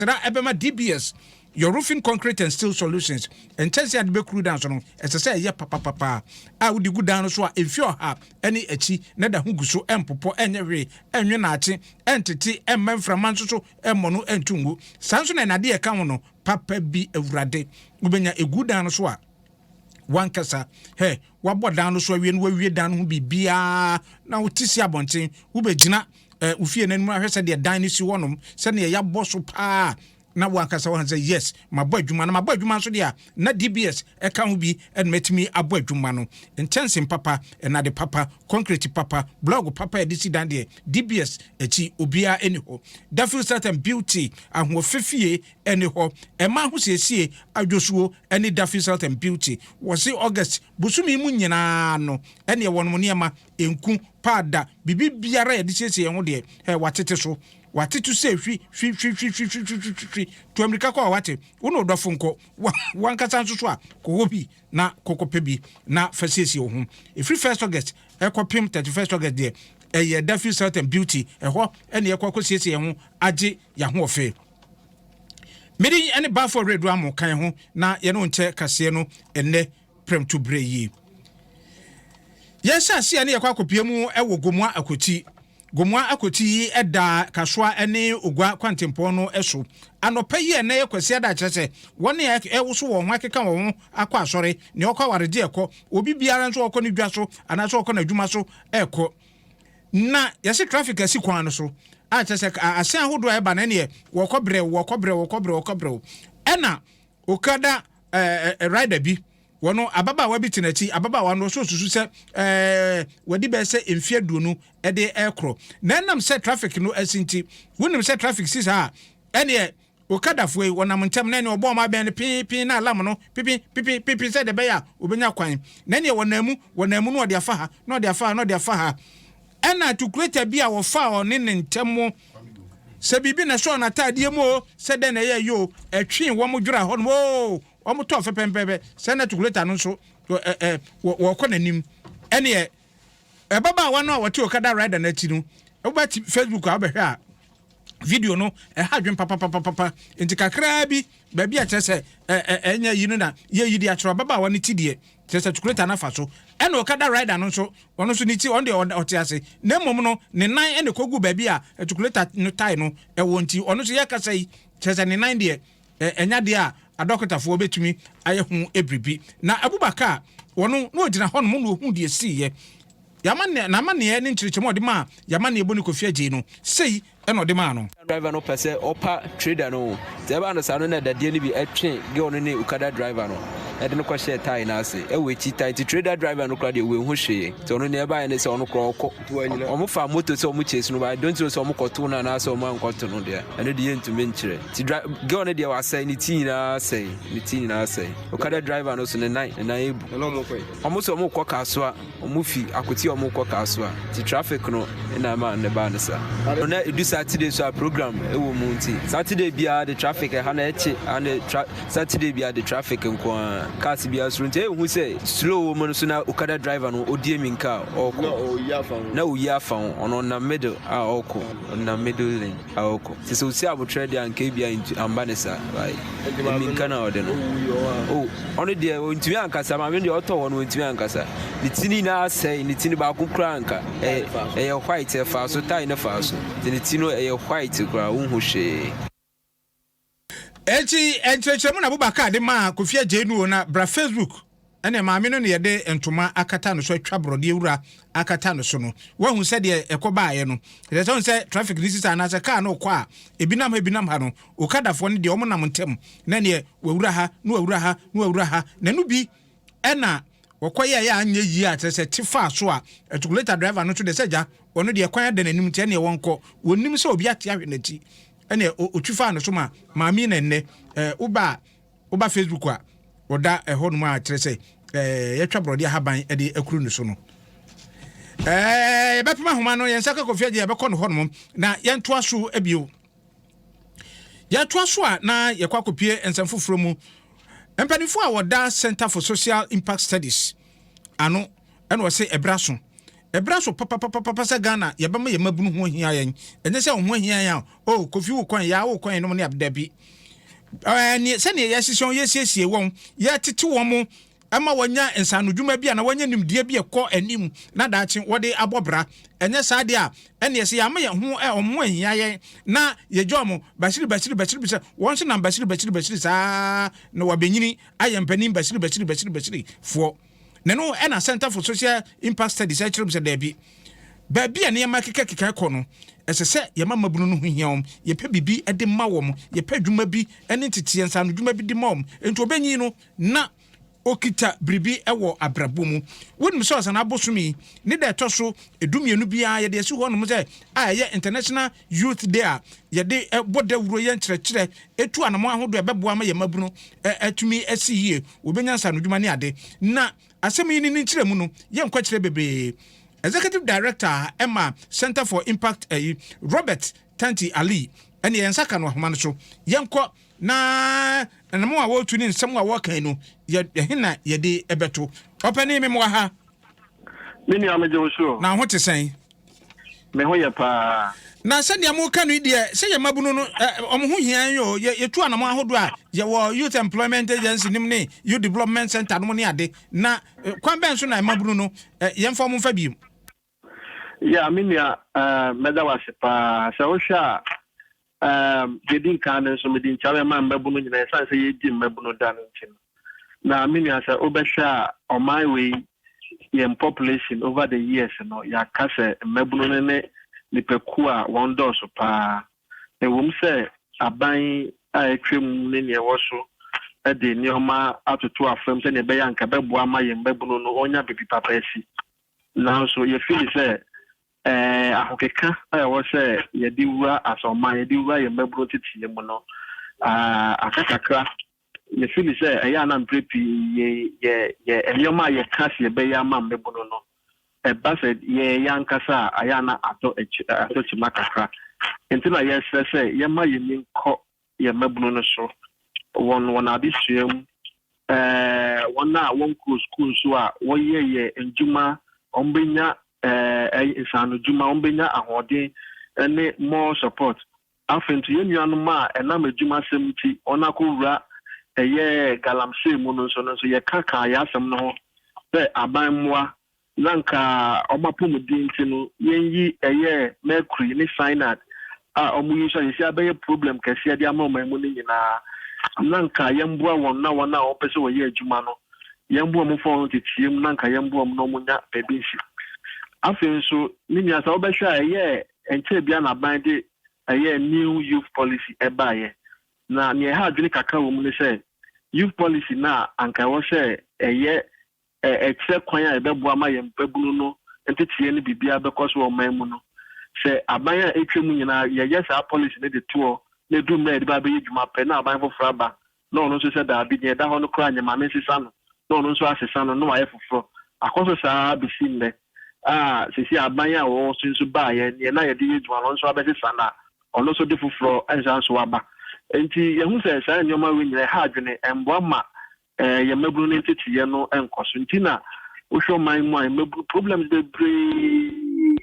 Tra ɛbɛma DBS, your roofing concrete and steel solutions, nkyɛnse a de bɛkuru dan so no, ɛsɛ sɛ ɛyɛ papapapa a wode gu dan no so a mfe ɔha ne akyi na da ho gu so, ɛmpopɔ, ɛnyɛ hwee, ɛnwe naakye, ɛntete, ɛmma mframa nso so ɛmmɔ no ɛnto ngu. Saa nso na ɛnade ɛka ho no papa bi awurade wobɛnya ɛgu dan no so a wankasa hɛ wabɔ dan no so awie no wawie dan no ho biribiara na wote si abɔnten wobɛgyina wo fie no anim ahwɛ sɛdeɛ dan no si hɔnom, sɛdeɛ yɛabɔ so paa na wankasa wɔn sɛ yes, mabɔ adwuma na mabɔ adwuma nso deɛ a na DBS ɛka ho bi ɛna matumi abɔ adwuma no. Nkyɛnse papa, ɛnade papa, concrete papa, block papa yɛde si dan deɛ, DBS akyi obiara ɛni hɔ. Daphne Style and Beauty, ahoɔfɛ fie ɛni hɔ, ɛma ahosiesie adwosuo ɛne Daphne Style and Beauty. Wɔsi August bosomi mu nyinaa no ɛne ɛwɔ nom nneɛma nku paada biribi biara yɛde siesie yɛn ho deɛ ɛ watete so, watete sɛ hwi hwi hwi hwi hwi hwi hwi hwi hwi to amirika kɔ a wate wo na ɔdɔfo nkɔ wankasa nso so a kɔwɔ bi na kɔkɔpɛ bi na fa siesie wo ho. Ɛfiri 1st August ɛkɔpem 31st August deɛ, ɛyɛ Daphne Style and Beauty ɛhɔ ɛne ɛkɔ akɔsiesie yɛn ho agye yɛn ahoɔfɛ. Mede ɛne Baafo redo amo kan ho na yɛne wo nkyɛ kaseɛ no ɛnnɛ prɛmto berɛ yie. Yɛhyɛ aseɛ ne yɛkɔ akɔpie mu ɛwɔ Gomoa Akoti. Gomoa Akoti yi ɛda Kasoa ne Ogua kwantempɔn no so. Anɔpa yi ɛnɛ yɛ Kwasi ada, kyerɛ sɛ wɔn a ɛwoso wɔn ho akeka wɔn ho akɔ asɔre, nea ɔkɔ awaregye ɛkɔ, obi biara nso ɔkɔ ne dwa so anaasɛ ɔkɔ n'adwuma so ɛkɔ, na yɛsɛ traffic asi kwan no so a kyerɛ sɛ ahyɛn ahodoɔ a ɛba no ɛneɛ wɔkɔ brɛw, wɔkɔ brɛw, wɔkɔ brɛw, wɔkɔ brɛw. Ɛna okada ɛɛ rider bi, wɔn ababaawa bi te n'akyi. Ababaawa no ɔso susu sɛ wɔde bɛyɛ sɛ mfeɛ 20 ɛde ɛkorɔ, na ɛnam sɛ traffic no asi nti, wonim sɛ traffic si saa ɛneɛ okadafoɔ yi wɔnam ntɛm na ɛne ɔbɔ ɔmo abɛn no piipii na alam no pipi pipi pipi sɛ de bɛyɛ a obɛnya kwan, na ɛneɛ wɔnam mu, wɔnam mu na ɔde afa ha na ɔde afa ha na ɔde afa ha. Ɛna tukuleta bi a wɔfa ɔne ne ntɛm sɛ biribi na ɛsɔɔ n'ataadeɛ mu o, sɛ dɛn na ɛyɛ yi o, ɛtwe wɔn dwera hɔ nom o, wɔn tɔɔ fɛpɛmpɛpɛ sɛ na tukuleta no nso ɛ ɛ wɔkɔ n'anim. Ɛneɛ ɛbabaawa no a wɔte okada rider n'akyi no, ɛwɔba Facebook a wɔbɛhwɛ a video no ɛha adwen papapapapa. Nti kakraa bi baabi a kyerɛ sɛ ɛ ɛ ɛnyɛ yi no na yɛ yi de akyerɛ ababaawa no ti deɛ, kyerɛ sɛ tukuleta no afa so, ɛna okada rider no nso, ɔno nso ne ti, ɔno deɛ ɔte ase, na mmom no ne nan ɛna kɔgu baabi a tukuleta no tae no ɛwɔ. Nti ɔno nso yɛ kasa yi, kyerɛ sɛ ne nan deɛ ɛnya deɛ a adɔkotafoɔ bɛtumi ayɛ ho ebiribi. Na Abubakar wɔno na ogyina hɔnom na ohun deɛ siiɛ. N'amanneɛ ne nkyerɛkyerɛmu a ɔde maa yɛamanneɛ bɔ ne Kofi Agye no sei ɛna ɔde maa no. Driver no pɛ sɛ ɔpa trader no nti ɛbaa no saa no na dadeɛ no bi ɛtwe girl no ne okada driver no ɛde no kɔhyɛɛ tae no ase ɛwɔ akyi tae. Nti trader driver no koraa deɛ wɔnhu hwee, nti ɔno nea ɛbaeɛ ne sɛ ɔno koraa ɔkɔ. Ɔmo fa moto sɛ ɔmo chase no, but I don't know sɛ ɔmo kɔto no anaasɛ ɔmo ankɔto no deɛ, ɛno deɛ yɛntumi nkyerɛ. Nti girl no deɛ wasɛe ne ti nyinaa, sɛe ne ti nyinaa sɛe. Okada driver no so ne nan ebu. Ɔmo sɛ ɔmo kɔ Kasoa, ɔmo fi Akoti a ɔmo kɔ Kasoa, nti traffic no ɛna ɛma ne ba ne sa na edu Saturday so a program ɛwɔ mu. Nti Saturday biara de traffic ɛha na ɛkye ɛha na Saturday biara de traffic nko ara, cars biara soro. Nti ehu sɛ slow wɔ mu no so na okada driver no odi emi nka ɔkɔ na oyi afa ho. Ɔno ɔnam middle a ɔkɔ, ɔnam middle lane a ɔkɔ, nti sɛ osi abotire deɛ anka ebi a amba ne sa like emi nka na ɔde no o. Ɔno deɛ ɔntumi ankasa. Maame deɛ ɔtɔ hɔ no ɔntumi ankasa, ne ti nyinaa asɛe. Ne ti no baako koraa nka ɛyɛ white, ɛfa so tae ne fa so, nti ne ti no ɛyɛ white koraa, wonhu hwee. Eti nkyerɛkyerɛmu na Abubakar de maa Kofi Agye no na bra Facebook. Ɛna maame no na yɛde ntoma akata no so, atwa borɔdeɛ wura akata no so no, wahu sɛdeɛ ɛkɔ baeɛ no. Ɛsɛ sɛ sɛ traffic ne sisa anaasɛ kaa no kɔ a ebi nam ha, ebi nam ha no, okadafoɔ no deɛ ɔmo nam ntɛm na neɛ wawura ha na wawura ha na wawura ha na no bi ɛna wɔkɔ yɛ ɛyɛ anyɛ yie a kyerɛ sɛ te fa so a ɛtukuleta driver no nso deɛ sɛ gya ɔno deɛ kwan ada n'anim, nti ɛneɛ wɔnkɔ, wɔnim sɛ obi ate ahwɛ n'akyi, ɛneɛ otwi fa no so ma maame. Na nnɛ woba Facebook a ɔda ɛhɔ nom a kyerɛ sɛ yɛtwa borɔdeɛ ahaban de akuru ne so no, yɛbɛpem ahoma no yɛn nsa ka Kofi Agye, yɛbɛkɔ no hɔ nom na yɛntoa so bio. Yɛtoa so a na yɛkɔ akɔpie nsɛm foforɔ mu. Mpanimfoɔ a wɔda Center for Social Impact Studies ano ɛna wɔsɛ ɛbra so. Ɛberɛ so papapapapa sɛ Ghana yɛbɛma yɛn mmabunu ho ahia yɛn. Ɛnyɛ sɛ wɔn ho ahia yɛn a, oh, Kofi wo kwan, yaa wo kwan nom ne ade, dabi. Ɛɛ, sɛdeɛ yɛahyehyɛ wɔn, yɛasiesie wɔn, yɛtete wɔn ma wɔanya nsaanodwuma bi anaa wɔanya nimdeɛ bi a ɛkɔ anim na daakye wɔde abɔ bra. Ɛnyɛ saa deɛ a, ɛnneɛ sɛ yɛama yɛn ho, wɔn ho ahia yɛn na yɛgya wɔn basiri basiri basiri basiri, wɔn nso nam basiri basiri basiri saa na wɔabɛnyini ayɛ mpanin basiri basiri basiri basiri foɔ. Na ɛno na Center for Social Impact Studies kyerɛ mu sɛ daabi, baabi a nneɛma kekakeka kɔ no, ɛsɛ sɛ yɛma mmabunu no ho hia wɔn, yɛpɛ biribi de ma wɔn, yɛpɛ adwuma bi ne nteteɛ nsaanodwuma bi de ma wɔn. Enti ɔbɛnyin no, na ɔkita biribi wɔ abrabɔ mu. Wonim sɛ ɔsan abosome yi ne da ɛtɔ so 12 biara yɛde asi hɔnom sɛ a ɛyɛ International Youth Day a yɛde bɔ dawuro, yɛ nkyerɛkyerɛ, tu anamɔn ahodoɔ a ɛbɛboa ma yɛn mmabunu atumi asi yie, wɔbɛnya nsaanodwuma ne ade. Na asɛm yi ne ne nkyerɛmu no, yɛnkɔ akyire bebree. Executive Director ma Center for Impact ayi, Robert Tanti Ali, ɛne yɛn nsa ka no ahoma no so. Yɛnkɔ na anamɔn a wɔretu ne nsɛm a wɔreka yi no, yɛ ɛhe na yɛde bɛto? Ɔpanin, memoa ha. Me nua, megye wo so. Na ho te sɛn? Me ho yɛ paa. Na sɛdeɛ moka no yi deɛ, sɛ yɛn mmabunu no, wɔn ho hia yɛn o. Yɛ, yɛtu anamɔn ahodoɔ a, yɛwɔ Youth Employment Agency nom ne Youth Development Centre nom ne ade. Na kwan bɛn so na mmabunu no, yɛmfa wɔn mfa bio? Yeah, me nua, mɛda wo ase paa. Sɛ wohwɛ a, deɛ ɛdi nkan no nso, mede nkyia bɛma mmabunu nyinaa, ɛsiane sɛ yɛredi mmabunu da no nti no. Na me nua, sɛ wobɛhwɛ a, ɔman wei, yɛn population over the years no, yɛaka sɛ mmabunu no ne nipakuo a wɔn dɔɔso paa. Ɛwom sɛ aban a atwam ne nea ɛwɔ so de nneɛma atoto afam sɛnea ɛbɛyɛ a anka ɛbɛboa ama yɛn mmabunu no wɔanya baabi papa asi, nanso yɛfili sɛ ahokeka a ɛwɔ sɛ yɛde wura as ɔman, yɛde wura yɛn mmabunu nteteeɛ mu no, aka kakra. Yɛfili sɛ ɛyɛ a na mprɛ pii yɛ, yɛ, yɛ nneɛma a yɛka sɛ yɛbɛyɛ ama mmabunu no, ɛba sɛ yɛyɛ ankasa a, ɛyɛ a na atɔ akyi, atɔ kyima kakra. Nti na yɛsrɛ sɛ yɛmma yɛn ani nkɔ yɛn mmabunu no so, wɔn wɔn adesua mu, wɔn a wɔnkɔɔ sukuu nso a wɔyɛ yɛ ndwuma, wɔbɛnya nsaanodwuma, wɔbɛnya ahoɔden ne more support. Afei nso yɛn nuanom a ɛnam adwumasɛm nti wɔn akɔwura ɛyɛ galamsey mu no nso no nso yɛka kaa yɛn asɛm no ho sɛ aban mmoa na nka wɔn apɔmuden nti no yɛnyi ɛyɛ mercury ne cyanide a wɔn yi nso a yɛsi abɛyɛ problem kɛseɛ de ama ɔman mu no nyinaa, na nka yɛmboa wɔn na wɔn a wɔpɛ sɛ wɔyɛ adwuma no yɛmboa wɔn fa wɔn teteɛ mu na nka yɛmboa wɔn na wɔn nya baabi nsi. Afei nso ne nua, sɛ wobɛhwɛ a, ɛyɛ nkyɛn bia na aban de ɛyɛ new youth policy ɛbaeɛ, na nea ɛha adwene kakra wɔ mu ne sɛ youth policy na anka ɛwɔ sɛ ɛyɛ ɛkyerɛ kwan a ɛbɛboa ma yɛn mmabunu no nteteɛ ne biribiara bɛkɔ so wɔ ɔman mu no, sɛ aban a ɛtwa mu nyinaa yɛyɛ saa policy no de toɔ na ɛduru mmerɛ a yɛde ba bɛyɛ adwuma pɛ na aban foforɔ aba na ɔno nso sɛ daabi, deɛ ɛda hɔ no koraa nyɛ, maame nsesa no, na ɔno nso asesa no na wayɛ foforɔ akɔ so saa bɛsi nnɛ a sɛsi aban a wɔwɔ so nso baeɛ, neɛ na yɛde yɛ adwuma no ɔno nso abɛsesa na ɔno nso de foforɔ nsa nso aba. Nti yɛhu sɛ saa nneɛma wei nyinaa ɛha adwene, ɛmboa ma yɛn mmabunu no nteteyɛ no nkɔ so. Nti na wohwɛ ɔman mu a, mmabunu problems bebree.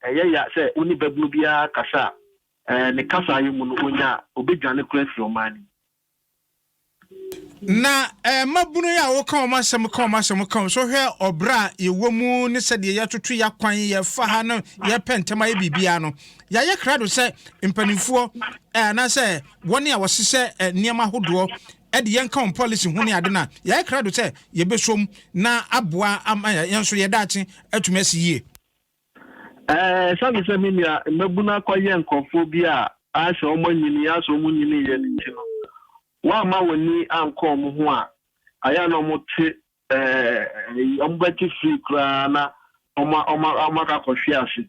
Ɛyɛ ya sɛ wo ne babunu biara kasa a, ne kasa ayɛ mu no, onya a obɛdwane koraa afiri ɔman no mu. Na mmabunu yi a woka wɔn asɛm ka wɔn asɛm ka wɔn so, hwɛ ɔbrɛ a yɛwɔ mu ne sɛdeɛ yɛtoto yɛakwan yɛfa ha no, yɛpɛ ntɛm ayɛ biribiara no, yɛayɛ krado sɛ mpanimfoɔ anaasɛ wɔn a wɔhyehyɛ nneɛma ahodoɔ de yɛn ka wɔn policy ho ne ade no a, yɛayɛ krado sɛ yɛbɛsom na aboa ama yɛn nso yɛdaakye atumi asi yie. Ɛsiane sɛ me nua mmabunu akɔyɛ nkurɔfoɔ bi a ayɛ sɛ wɔn anyini, ayɛ sɛ wɔn nyiniiɛ no nti no, wɔamma wɔn ani ankɔ wɔn ho a, ayɛ a na wɔte wɔn bɛte firi koraa na wɔn wɔn akɔ akɔhwe ase.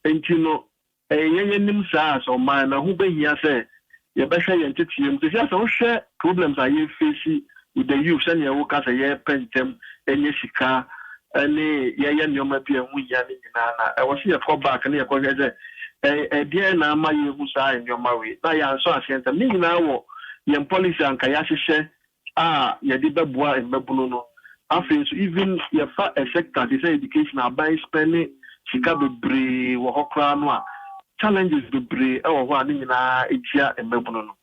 Nti no, ɛyɛ yɛn anim saa sɛ ɔman no, ɛho bɛhia sɛ yɛbɛhwɛ yɛn teteɛ mu. Sɛsi a sɛ wohwɛ problems a yɛface with the youth, sɛnea woka sɛ yɛpɛ ntɛm ɛnyɛ sika ne yɛyɛ nneɛma bi a ɛho hia no nyinaa, na ɛwɔ sɛ yɛkɔ back ne yɛkɔhwɛ sɛ ɛdeɛn na ama yɛhu saa nneɛma wei na yɛansɔ aseɛ ntɛm. Ne nyinaa wɔ yɛn policy a nka yɛahyehyɛ a yɛde bɛboa mmabunu no. Afei nso even yɛfa a sector te sɛ education, aban spend sika bebree wɔ hɔ koraa no a, challenges bebree wɔ hɔ a ne nyinaa ɛtia mmabunu no.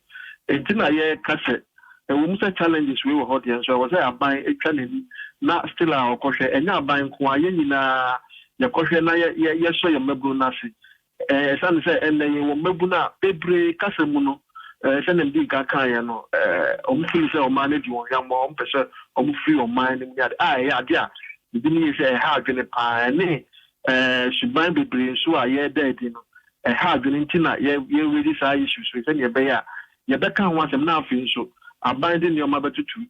Enti na yɛreka sɛ, ɛwɔ mu sɛ challenges wei wɔ hɔ deɛ, nso ɛwɔ sɛ aban twa n'ani na still a ɔkɔhwɛ. Ɛnyɛ aban nko ara, yɛn nyinaa yɛkɔhwɛ na yɛ yɛ yɛsɔ yɛn mmabunu no ase. Ɛsiane sɛ ɛnnɛ yɛwɔ mmabunu a bebree kasa mu no, sɛdeɛ medii nkan kaeɛ no, wɔn feel sɛ ɔman no adi wɔn hwammɔ, wɔn pɛ sɛ wɔn firi ɔman no mu ne ade, a ɛyɛ adeɛ a megye di yie sɛ ɛha adwene pa ara, ɛne suban bebree nso a yɛreda adi no, ɛha adwene nti na yɛ yɛ raise saa issues wei sɛdeɛ ɛbɛyɛ a yɛbɛka ho asɛm na afei nso aban de nneɛma bɛtoto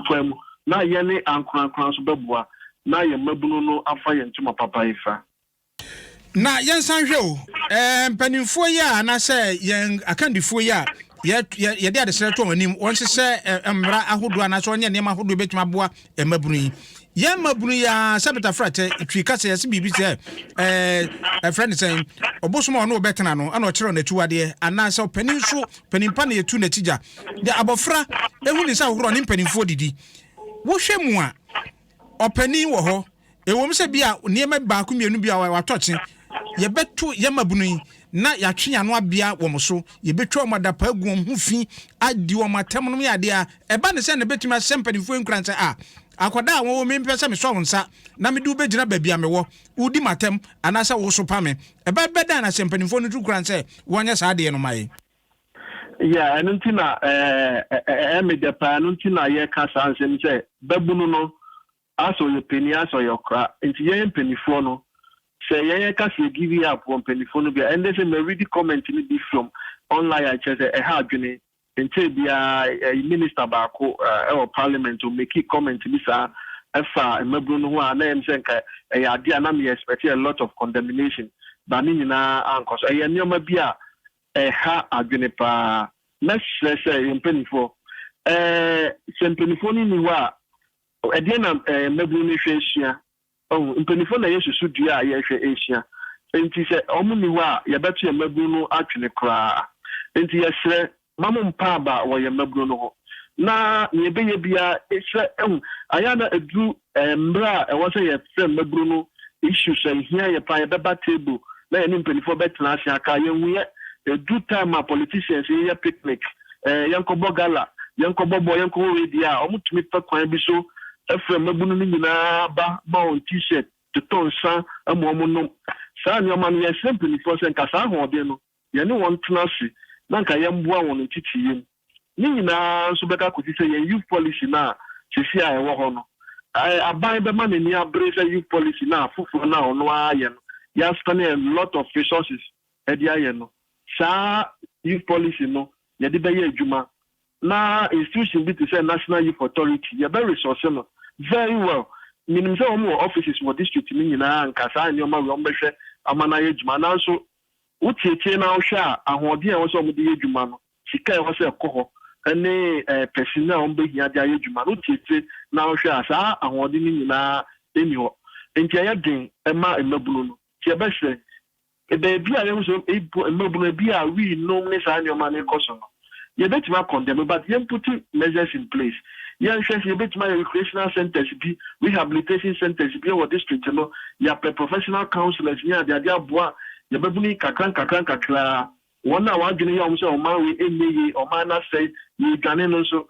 kwan mu na yɛne ankorankora nso bɛboa na yɛn mmabunu no afa yɛn ntoma papa afira. Na yɛnsan nhwɛ o, ɛɛ mpanimfoɔ yi a anaasɛ yɛn akandifoɔ yi a yɛde adesrɛ to wɔn anim, wɔnhyehyɛ mmara ahodoɔ anaasɛ wɔnyɛ nneɛma ahodoɔ bɛtumi aboa mmabunu yi. Yɛn mmabunu yi ara sɛ Peter Fratɛ twi kasa yɛse biribi sɛ ɛɛ ɛfrɛ ne sɛn ɔbosom a ɔne ɔbɛtena no ɛna ɔkyerɛ n'akyiwadeɛ anaasɛ ɔpanin nso panin pa na yɛtu n'akyi gya. De abɔfra ehu ne nsa ahohoro ne mpanimfoɔ didi. Wohwɛ mu a ɔpanin wɔ hɔ Ɛwom sɛ bi a nneɛma baako mmienu bi a watɔ kye, yɛbɛto yɛn mmabunu yi na yɛatwe yɛn ano abea wɔn so, yɛbɛtwa wɔn adapaa agu wɔn ho fi, adi wɔn atɛm nom yɛ adeɛ a, ɛba ne sɛ na ɛbɛtumi ahyɛ mpanimfoɔ nkuran sɛ, a, akwadaa a wɔwɔ mempɛ sɛ mesɔ wo nsa na mede wo bɛgyina baabi a mewɔ, wodi m'atɛm anaasɛ wosopa me. Ɛba bɛdan na hyɛ mpanimfoɔ no nkuran sɛ wɔnyɛ saa adeɛ no ma yɛn. Yeah, ɛno nti na ɛyɛ me dɛ paa, ɛno nti na yɛka saa nsɛm sɛ babunu no Asɛ ɔyɛ panin asɛ ɔyɛ ɔkora nti yɛn mpaninfoɔ no sɛ yɛn yɛ ka sɛ yɛ give up wɔ mpaninfoɔ no bi a ɛndɛ sɛ mɛ readi comment no bi from online a kyerɛ sɛ ɛha adwene nkyɛɛ biara ɛyi minister baako ɛwɔ parliament o makii comment bi saa ɛfa mmabunu no ho a na ɛyɛ me sɛ nka ɛyɛ adeɛ a na me expect a lot of condemnation but ne nyinaa ankɔ so ɛyɛ nneɛma bi a ɛha adwene paa mɛsrɛ sɛ yɛn mpaninfoɔ ɛɛ sɛ mpaninfoɔ no nni hɔ a Ɛdeɛn na mmabunu no hwɛ sua? Ɔhu, mpanimfoɔ na ɛyɛ susudua a yɛhwɛ sua. Enti sɛ wɔn nni hɔ a, yɛbɛto yɛn mmabunu no atwene koraa. Enti yɛsrɛ, mma mo mpa aba wɔ yɛn mmabunu no ho. Na nea yɛbɛyɛ biara, srɛ, ahu, ayɛ a na ɛduru mmerɛ a ɛwɔ sɛ yɛfrɛ mmabunu no issues a ɛhia yɛn paa, yɛbɛba table na yɛne mpanimfoɔ bɛtena ase aka. Yɛnhuiɛ, ɛduru time a politicians yɛ picnic, eh, yɛnkɔbɔ gala, yɛnkɔbɔ bɔɔl, yɛnkɔbɔ wei deɛ a, wɔtumi pɛ kwan bi so frɛ mmabunu no nyinaa ba ma wɔn T-shirt, totɔ nsa ma wɔnom. Saa nneɛma no, yɛsrɛ mpanimfoɔ sɛ nka saa ahoɔden no, yɛne wɔn ntena ase na nka yɛmmoa wɔn nteteeɛ mu. Ne nyinaa nso bɛka akɔsi sɛ yɛn youth policy no a seesei a ɛwɔ hɔ no, aban bɛma n'ani abere sɛ youth policy no a foforɔ no a ɔno ara ayɛ no, yɛaspɛne a lot of resources de ayɛ no, saa youth policy no yɛde bɛyɛ adwuma na institution bi te sɛ National Youth Authority yɛbɛ resource no very well. Menim sɛ wɔn wɔ offices wɔ district no nyinaa anka saa nneɛma wei wɔn bɛhwɛ ama no ayɛ adwuma nanso wo tietie na wohwɛ a ahoɔden a ɛwɔ sɛ wɔn de yɛ adwuma no, sika a ɛwɔ sɛ ɛkɔ hɔ ne personnel a wɔn bɛhia de ayɛ adwuma no, wo tietie na wohwɛ a saa ahoɔden no nyinaa nni hɔ. Nti ɛyɛ den ma mmabunu no. Nti yɛbɛsrɛ Baabi a yɛhu sɛ mpo mmabunu ebi a wii nom ne saa nneɛma no rekɔ so no, yɛbɛtumi a condemn but yɛn put measures in place. Yɛnhwɛ sɛ yɛbɛtumi ayɛ recreational centres bi, rehabilitation centres bi wɔ district no, yɛapɛ professional counsellors ne adeade aboa yɛn mmabunu yi kakra nkakra nkakra. Wɔn a wɔn adwene yɛ wɔn sɛ ɔman wei ɛnyɛ yie, ɔman no asɛe, yɛredwane no nso,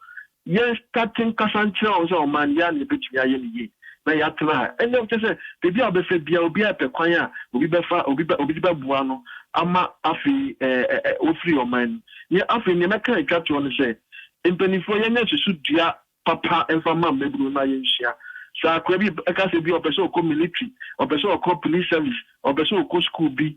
yɛn starte nkasa nkyerɛ wɔn sɛ ɔman no yɛ ara na yɛbɛtumi ayɛ no yie na yɛatena ha. Ɛnnɛ kyerɛ sɛ baabi a wobɛfa biara obiara repɛ kwan a obi bɛfa, obi bɛ, obi de bɛboa no ama afei ɛɛ ɛ wafiri ɔman no mu. Nea afei nea mɛka atwa toɔ ne sɛ, mpanimfoɔ yɛnyɛ susudua papa mfa mma mmabunu na yɛnsua. Sɛ akoa bi ka sɛ bi ɔpɛ sɛ ɔkɔ military, ɔpɛ sɛ ɔkɔ police service, ɔpɛ sɛ ɔkɔ school bi,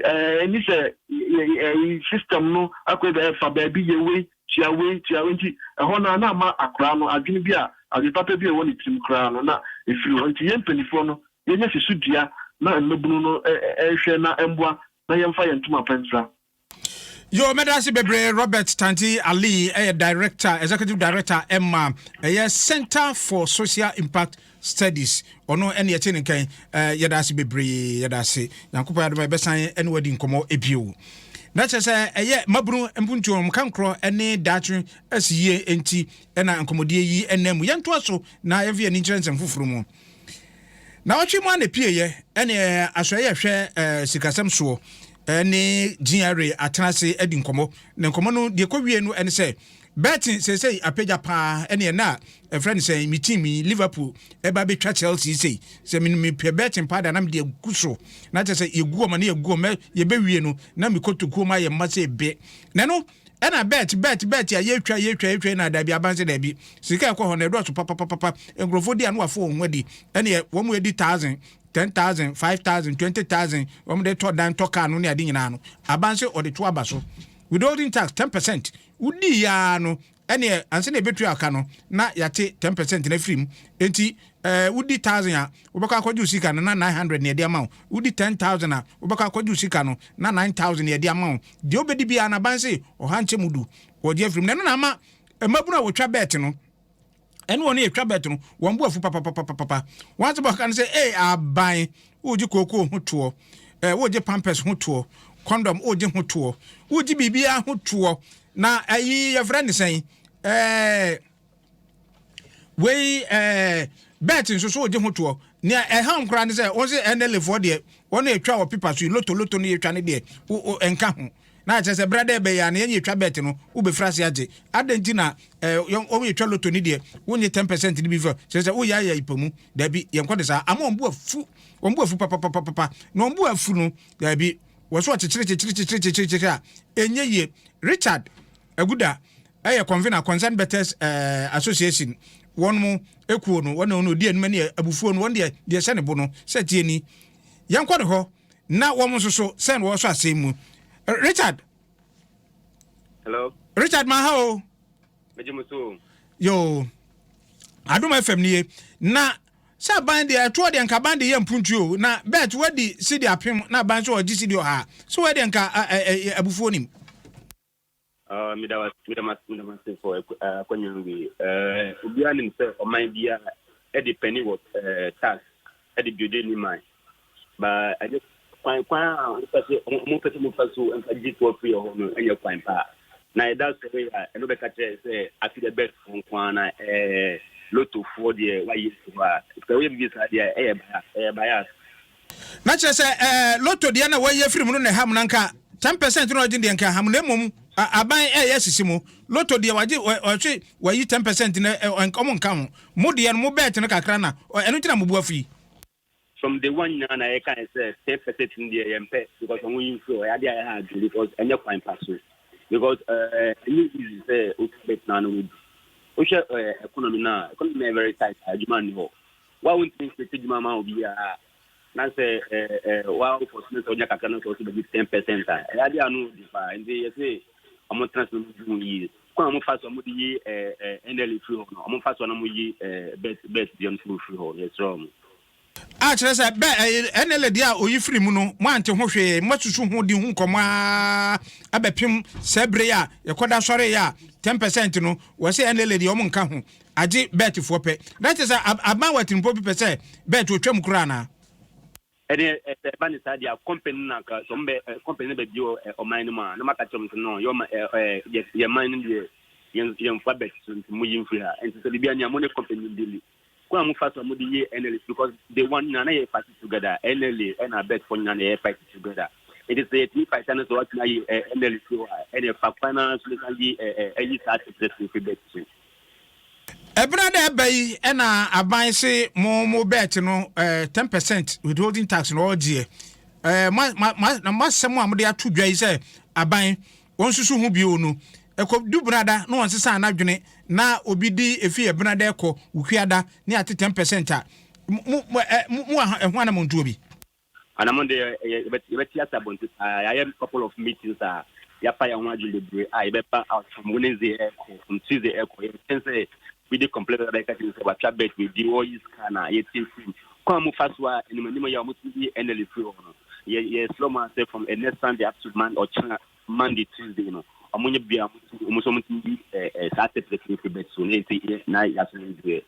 ɛni sɛ system no akɔ ɛfa baabi yɛ wei, tua wei, tua wei nti ɛhɔ no a na ama akoraa no adwene bi a adwene papa bi a ɛwɔ ne tirim koraa no na ɛfiri hɔ. Nti yɛn mpanimfoɔ no yɛnyɛ si so dua na mmabunu no nhwɛ na ɛmmoa na yɛmfa yɛn ntoma pa mfira. Yo, mɛda ase bebree. Robert Tanti Ali ɛyɛ director, executive director ɛma ɛyɛ Center for Social Impact Studies. Ɔno ɛne ɛte ne nkan. Yɛda ase bebree, yɛda ase. Nyankopɔn adom a yɛbɛsan ɛne wadi nkɔmmɔ ebio. Na kyerɛ sɛ ɛyɛ mabunu mpuntuo wɔn kankorɔ ɛne daakye asi yie nti ɛna nkɔmmɔdie yi ɛnam mu. Yɛntoa so na yɛmfa yɛn ani nkyerɛ nsɛm foforɔ mu. Na ɔtwe mu a na pieeɛ ɛne asɔeɛ ɛhwɛ sikasɛm soɔ ɛne GRA atena ase adi nkɔmmɔ. Na nkɔmmɔ no deɛ kɔwie no ɛne sɛ betting seesei apagya paa, ɛne ɛna a ɛfrɛ no sɛ me team yi Liverpool ɛba bɛtwa Chelsea sei sɛ mepɛ betting paa da na mede agu so, na kyerɛ sɛ yɛgu ɔma ne yɛgu ɔma yɛbɛwie no na mekɔtokuo mu ayɛ mma sɛ ebe na no ɛna bet bet bet a yɛtwa yɛtwa yɛtwa na dabi, aban sɛ dabi, sika ɛkɔ hɔ na ɛdɔɔso papapapa. Nkurɔfoɔ di a no wafo wɔn ho adi, ɛne wɔn mu edi 1,000, 10,000, 5,000, 20,000, wɔn de tɔ dan, tɔ kaa no ne ade nyinaa no. Aban sɛ ɔde to aba so withholding tax 10%. Wodi yaa no, ɛne ansa na ebetu aka no na yɛate 10% na firi mu. Enti wodi 1,000 a, wobɛkɔ akɔgye sika no na 900 na yɛde ama wo. Wodi 10,000 a, wobɛkɔ akɔgye sika no na 9,000 na yɛde ama wo. Deɛ wobɛdi biara na aban se ɔha nkyɛ mu du wɔgye afiri mu, na ɛno na ama mmabunu a wɔtwa bet no ɛne wɔn yɛtwa bet no wɔn bo afu papapapapa. Wɔn asɛ bɔka no sɛ ee aban wogye kookoo ho toɔ, wogye Pampers ho toɔ, condom wogye ho toɔ, wogye biribiara ho toɔ, na ɛyi yɛfrɛ ne sɛn, wei bet nso so wogye ho toɔ. Nea ɛha nkora ne sɛ wɔn sɛ NLA foɔ deɛ wɔn atwa wɔ pepa so yi, lotto lotto no yɛtwa ne deɛ ɛnka ho, na kyerɛ sɛ berɛ dɛ ɛbɛyɛ a na yɛn yɛtwa bet no wobɛfiri ase agye adɛn nti na wɔn yɛtwa lotto no deɛ wonye 10% no bi fa kyerɛ sɛ woyɛ ayɛ ipa mu. Dabi, yɛnkɔ de saa ama wɔn bo afu, wɔn bo afu papapapapa. Na wɔn bo afu no, dabi, wɔ so ɔkyekyere kyekyere kyekyere kyekyere kyekyere a ɛnyɛ yie. Richard Aguda ɛyɛ convener Concerned Betters Association, wɔn mo ekuo no, wɔn na wɔn odi anim ne abufuo no wɔn deɛ hyɛ ne bo no sɛ tie ni. Yɛnkɔ ne hɔ na wɔn nso so sɛn wɔ so asɛm mu. Richard. Hello. Richard, ma ha o. Megye mo so. Yo, Adom FM nie. Na sɛ aban deɛ ɛtoɔ deɛ nka aban de yɛ mpuntuo na bet wadi sidi 1000 na aban so ɔgye sidi 100 so wɔdeɛ nka abufuo nim. Meda meda for akwanya wei. Obiara nim sɛ ɔman biara ɛde pɛni wɔ tax ɛde build ne man ba. Ɛnyɛ kwan a wɔpɛ sɛ wɔn pɛ sɛ wɔfa so mfa gye toɔ firi hɔ no, ɛnyɛ kwan paa na yɛda sɔrɔ yi a ɛno bɛka kyerɛ sɛ afi dɛ bet nko ara na lottofoɔ deɛ wayɛ si hɔ a sɛ woyɛ bibi saa deɛ ɛyɛ bias, ɛyɛ bias. Na kyerɛ sɛ lotto deɛ na wɔyɛ firi mu no na ɛha mu, na nka 10% na ɔgye deɛ nka ha mu, na mmom aban ɛyɛ sisi mu lotto deɛ wagye ɔtwe wayi 10% na ɔmo nka ho. Mo deɛ no mo bet no kakra na ɛno ntina mo bu afu yi. From day one nyinaa na yɛka yɛ sɛ 10% no deɛ yɛmpɛ because ɔmo yi nfiri hɔ. Ɛyɛ adeɛ a yɛha adwene because ɛnyɛ kwan pa so because ɛnyɛ easy sɛ otu bet na ano di. Wohwɛ economy na economy na yɛ very tight, adwuma nni hɔ wa wontumi nfiri adwuma ma obiara na sɛ ɛɛ ɛɛ wa wofɔ so sɛ ɔnya kakra na sɛ ɔsɛ bɛbi 10% a ɛyɛ adeɛ a no di paa. Nti yɛsɛ ɔmo tena so no di mu yie. Kwan a ɔmo fa so ɔmo de yi ɛɛ NLA firi hɔ no, ɔmo fa so na ɔmo yi bet deɛ no so firi hɔ. Yɛsrɛ ɔmo. A kyerɛ sɛ bɛ NLA deɛ a oyi firi mu no, mo ante ho hwee, mo asusu ho di ho nkɔmɔ aa abɛpem sɛ bere a yɛkɔda sɔre yɛ a 10% no wɔsɛ NLA deɛ ɔmo nka ho, agye betfoɔ pɛ. Na kyerɛ sɛ aban wɔ atirimpɔ bi pɛ sɛ bet otwam koraa anaa? Ɛne ɛsɛ ɛba ne saa deɛ, company no nanka sɛ ɔmo bɛ company no bɛ bi wɔ ɔman no mu a na maka kyerɛ ɔmo sɛ no yɛ ɔma ɛ ɛ yɛ yɛ man no deɛ yɛn yɛnfa bet so, nti mo yi mfiri ha. Nti sɛ biribi ania mo ne company no deal kwan a mo fa so a mo de yi NLA because day one nyinaa na yɛ fight together. NLA ɛna bet fo nyinaa na yɛ fight together. Nti sɛ yɛtumi fight no sɛ watumi ayi NLA fi hɔ a, ɛna ɛfa kwan na so ne san yi ɛ ɛ ɛyi saa tɛtɛtɛ fi bet so. Ɛberɛ dɛ ɛba yi ɛna aban se mo bet no 10% withholding tax na ɔgyeɛ mo ma ma na mo asɛm a mode ato dwa yi sɛ aban wɔn nsusu ho bio no ɛkɔ du benada na wɔn sesa anadwene na obi di efi ɛbenada ɛkɔ wukuada ne ate 10% a mo mo ɛ mo mo ɛho anamontuo bi. Anamɔ de yɛbɛte ase abɔnten paa. Yɛayɛ couple of meetings a yɛafa yɛn ho adwene bebree a yɛbɛba out from Wednesday ɛkɔ, from Tuesday ɛkɔ. Yɛtɛn sɛ bi de complain bɛka kyerɛ sɛ watwa bet wedi wɔyi sika na yɛtie firi kwan a mofa so a anim anim yɛ a wɔtumi yi NLA firi hɔ no. Yɛ yɛsrɛ mo asɛ from ɛnɛ Sunday up to man ɔkyena Monday, Tuesday no, ɔmo nyɛ bia ɔmo tumi ɔmo nso ɔmo tumi yi saa tɛpɛtɛ firi bet so na yɛti yɛ na yɛaso no deɛ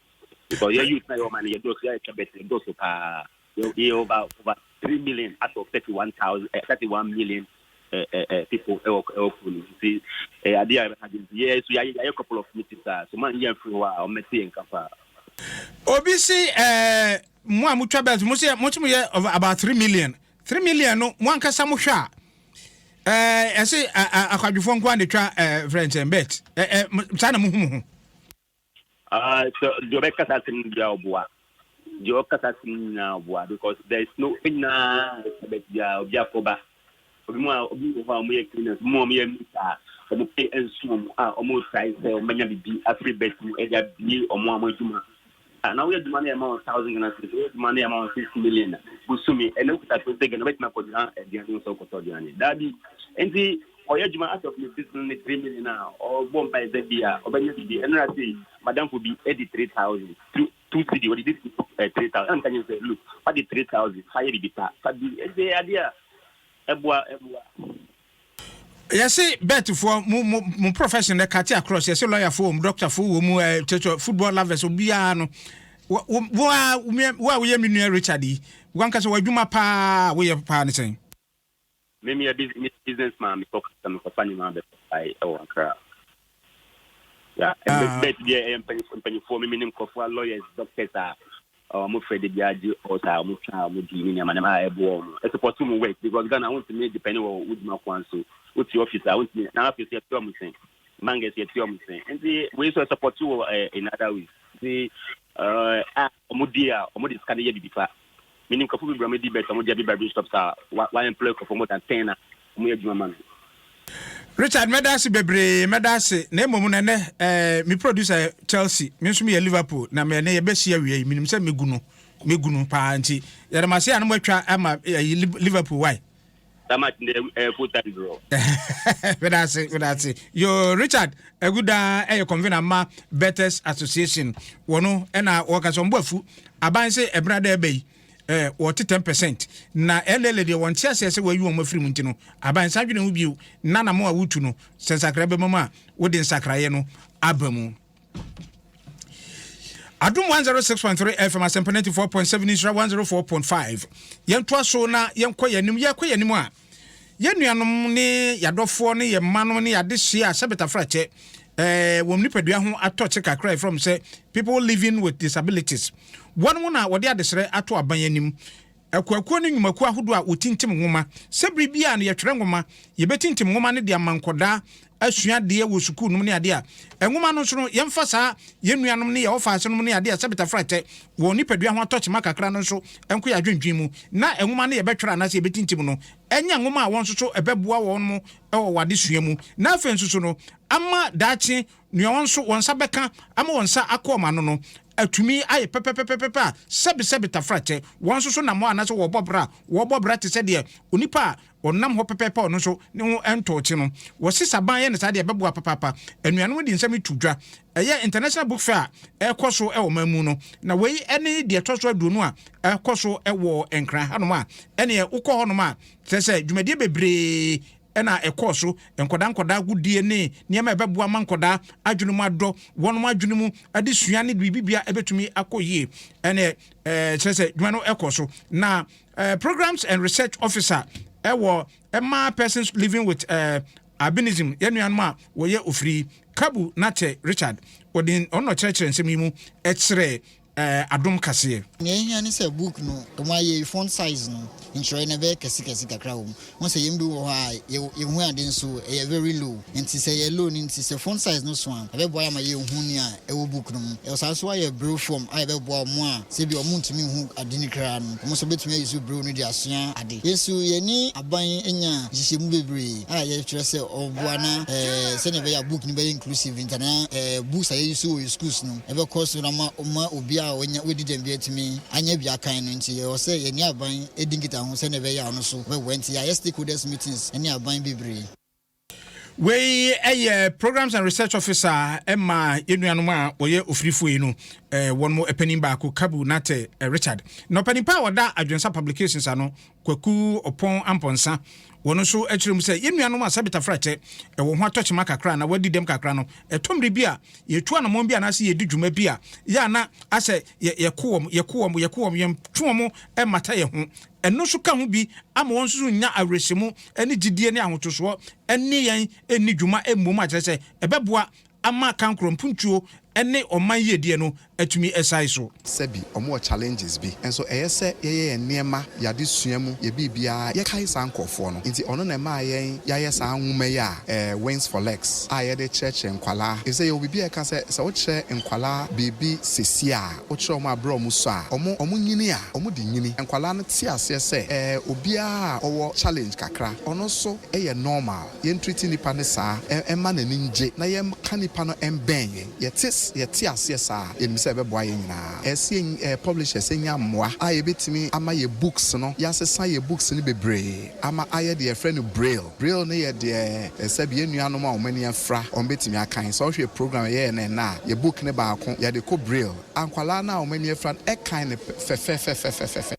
because yɛ youth na yɛ ɔman no yɛ dɔɔso, yɛ atwa bet yɛ dɔɔso paa. Yɛ over 3 million out of 31,000, 31 million people ɛwɔ kuro no. Nti adeɛ a yɛbɛka gye nti yɛ so yɛayɛ couple of meetings a so man yɛ mfiri hɔ a ɔmmɛte yɛn nka paa. Obi se ɛɛ mo a motwa bet mo se mo se mo yɛ about 3 million. 3 million no, mo ankasa mo hwɛ a, ɛse akwadwofoɔ nko a na etwa frɛ nkyɛn bet ɛɛ saa na mo hu mo ho? So deɛ ɔbɛkasa asɛm no biara ɔboa, deɛ ɔkasa asɛm no nyinaa ɔboa, because there is no nyinaa bet biara obi akɔba obi mu a obi wɔ hɔ a wɔyɛ cleaners, obi mu a wɔyɛ meter a wɔn pay nso wɔn a wɔn try sɛ wɔn bɛnya bibi afiri bet mu ɛde abie wɔn a wɔn adwuma. Na woyɛ adwuma no yɛ ma wɔn 1,000 Ghana cedis, woyɛ adwuma no yɛ ma wɔn 6 million bosomi, ɛna okuta 20 Ghana bɛtumi akɔgyina aduane ho sɛ ɔkɔtɔ aduane daabi. Nti ɔyɛ adwuma out of ne business ne 3 million a ɔbɔ mpa ɛsɛ bi a ɔbɛnya bibi. Ɛnura se madamfo bi ɛdi 3,000 2 cedi, ɔde di 3,000, ɛna nka nyɛ sɛ look, wadi 3,000 fa yɛ bibi pa fa bi ɛsɛ adeɛ a ɛboa ɛboa. Yɛse betfoɔ mo profession no cut across. Yɛse lawyerfoɔ wɔ mu, doctorfoɔ wɔ mu, kyerɛkyerɛ football lovers, obiara no wo a wo a woyɛ me nua Richard yi, wankasa w'adwuma paa woyɛ paa ne sɛn? Me meyɛ business man, mekɔ kasa, mekɔfa nneɛma bɛfae ɛwɔ Accra. Yeah, bet deɛ ɛyɛ mpanyinfoɔ. Me menim nkurɔfoɔ a lawyers, doctors a ɔmo fɛ de bi agye ɔsa a ɔmo twa a ɔmo di ne nneɛma nneɛma a ɛboa ɔmo ɛsupport mu work, because Ghana wontumi depend wɔ wo dwuma kwan so. Wote office a wontumi na office yɛte ɔmo sɛn, mangas yɛte ɔmo sɛn, nti wei so ɛsupport wɔ in other ways. Nti a ɔmo di a ɔmo de sika no yɛ bibi fa. Menim nkurɔfoɔ bebree a ɔmo di bet, ɔmo de abi barbering shops a wa employ nkurɔfoɔ more than 10 a ɔmo yɛ adwuma ma no. Richard, mɛda ase bebree, mɛda ase. Na mmom no ɛnɛ me producer Chelsea, me nso meyɛ Liverpool, na mɛnɛ yɛbɛsi awie yi, menim sɛ mɛgu no, mɛgu no paa, nti yɛde ma se a no moatwa ama Liverpool why. That match in the full time draw. Mɛda ase, mɛda ase. Yo, Richard Aguda ɛyɛ convener ma Betters Association. Wɔno ɛna wɔka sɛ ɔmbɔ afu aban sɛ ɛbena dɛ ɛbɛ yi wɔte 10% na ɛlɛlɛ deɛ wɔnte aseɛ sɛ wɔayi wɔn afiri mu, nti no aban nsa dwene ho bio na nam a wotu no sɛ nsakra bɛma mu a wode nsakraeɛ no aba mu. Adom 106.3 FM, Asɛmpa 94.7, Nhyira 104.5. Yɛntoa so na yɛnkɔ yɛn anim. Yɛkɔ yɛn anim a, yɛn nuanom ne yɛadɔfoɔ ne yɛn mma no ne yɛade hyia a sɛbɛtafrakyɛ wɔn nipadua ho atɔ kye kakra from sɛ people living with disabilities, wɔn mu na wɔde adesrɛ ato aban anim, akuakuo ne nnwumakuo ahodoɔ a wɔtintim nwoma, sɛ biribi a no yɛtwerɛ nwoma, yɛbɛtintim nwoma no de ama nkɔdaa asua adeɛ wɔ sukuu nom ne adeɛ a nwoma no nso no, yɛmfa saa yɛn nuanom ne yɛwɔ faase nom ne adeɛ a sɛbɛtafrakyɛ wɔn nipadua ho atɔ kyema kakra no nso nkɔ yɛ adwendwen mu, na nwoma no yɛbɛtwerɛ anaasɛ yɛbɛtintim no ɛnyɛ nwoma a wɔn nso so ɛbɛboa wɔn mo ɛwɔ wɔn adesua mu, na afei nso so no ama daakye nea wɔn nso wɔn nsa bɛka ama wɔn nsa akɔ wɔn ano no atumi ayɛ pɛpɛpɛpɛpɛ a sɛbesɛbe tafrakyɛ wɔn nso so nam hɔ anaasɛ wɔbɔ bra, wɔbɔ bra te sɛ deɛ onipa a ɔnam hɔ pɛpɛɛpɛ, ɔno nso ne ho ɛntɔɔkye no. Wɔsi saban yɛ ne saa deɛ ɛbɛboa papaapa. Anuanom de nsɛm to dwa. Ɛyɛ International Book Fair a ɛkɔ so ɛwɔ man mu no, na wei ɛne deɛ ɛtɔ so 20 a ɛkɔ so ɛwɔ Nkran hanom a ɛneɛ wokɔ hɔnom a kyerɛ sɛ dwumadie bebree ɛna ɛkɔɔ so, nkɔdaa nkɔdaa agodie ne nneɛma a ɛbɛboa ma nkɔdaa adwene mu adɔ, wɔn adwene mu adesua ne biribi bia ɛbɛtumi akɔ yie. Ɛne kyerɛ sɛ dwuma no ɛkɔ so na programs and research officer ɛwɔ ɛma persons living with albinism, yɛn nuanom a wɔyɛ ofiri, Kabu Nate Richard, wɔde ɔno kyerɛkyerɛ nsɛm yi mu ɛkyerɛ Adom Kaseɛ. Nea ehia ne sɛ book no ɔmo ayɛ font size no, ntwerɛ no bɛyɛ kɛse kɛse kakra wɔ mu. Wɔn sɛ yɛn bi wɔ hɔ a yɛhu ade nso ɛyɛ very low, nti sɛ yɛ low no, nti sɛ font size no so a, ɛbɛboa ama yɛhu nea ɛwɔ book no mu. Ɛwɔ saa nso ayɛ braille form a ɛbɛboa ɔmo a sɛbi ɔmo ntumi hu ade no koraa no, ɔmo nso bɛtumi ayi so braille no de asua ade. Yɛn nso yɛne aban anya nhyehyɛmu bebree a yɛtwerɛ sɛ ɔboa na sɛnea ɛbɛyɛ a book no bɛyɛ inclusive, nti na books a yɛyi so wɔ schools no ɛbɛkɔ so na ma obi a wɔnya wɔdi dɛm bi atumi anya bi akan no. Nti ɛwɔ sɛ yɛne aban edi nkitaho sɛnea ɛbɛyɛ a ɔno so bɛboa, nti yɛayɛ stakeholders meetings ne aban bebree. Wei ɛyɛ programs and research officer ɛma yɛn nuanom a wɔyɛ ofirifoɔ yi no, wɔn mo panin baako, Kabu Nate Richard. Na ɔpanin pa a wɔda Adwensa Publications ano, Kwaku Ɔpɔn Ampɔnsa, wɔn nso akyerɛ mu sɛ yɛn nuanom a sɛbitafrakyɛ ɛwɔ ho atɔkyema kakra na wɔadi dɛm kakra no, ɛtɔ mmere bi a yɛtu anammɔn bi anaasɛ yɛdi dwuma bi a yɛ ana asɛ yɛko wɔn, yɛko wɔn, yɛko wɔn, yɛntwe wɔn mmata yɛn ho. Ɛno nso ka ho bi ama wɔn nso nya awerɛhyɛmu ne gyidie ne ahotosoɔ ne yɛn ni dwuma mmom, akyerɛ sɛ ɛbɛboa ama kankoro mpuntuo. ne ɔman yiedie no atumi asae so. Sɛbi ɔmo wɔ challenges bi nso ɛyɛ sɛ yɛyɛ yɛn nneɛma, yɛn adesua mu, yɛ biribiara yɛkae saa nkorɔfoɔ no nti ɔno na ɛmaa yɛn yɛayɛ saa nwoma yi a ɛɛ Wings for Legs a yɛde kyerɛkyerɛ nkwadaa efisɛ yɛwɔ biribi a ɛka sɛ sɛ wokyerɛ nkwadaa biribi sesie a wokyerɛ ɔmo aberɛ a ɔmo sua a ɔmo ɔmo nyini a ɔmo de nyini nkwadaa no te aseɛ sɛ ɛɛ obiara a ɔwɔ challenge kakra ɔno nso yɛ normal yɛn treat nipa no saa ɛmma n'ani ngye na yɛnka nipa no mbɛn yɛn. Yɛte yɛte aseɛ saa a, yɛnim sɛ ɛbɛboa yɛn nyinaa. Ɛsɛ sɛ yɛn publishers nya mmoa a yɛbɛtumi ama yɛn books no, yɛasesa yɛn books no bebree ama ayɛ deɛ yɛfrɛ no Braille. Braille no yɛ deɛ sɛbi yɛn nuanom a wɔn ani afira wɔbɛtumi akan. Sɛ wohwɛ program a yɛyɛ no ɛnnɛ a, yɛn book no baako yɛde kɔ Braille a nkwadaa no a wɔn ani afira no kan no fɛfɛfɛfɛfɛ.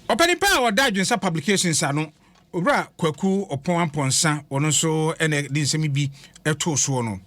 Ɔpanin pa a ɔda Adwensa Publications ano, Owura Kwaku Ɔpɔn Amponsah, ɔno nso na ɛde nsɛm bi too soɔ no.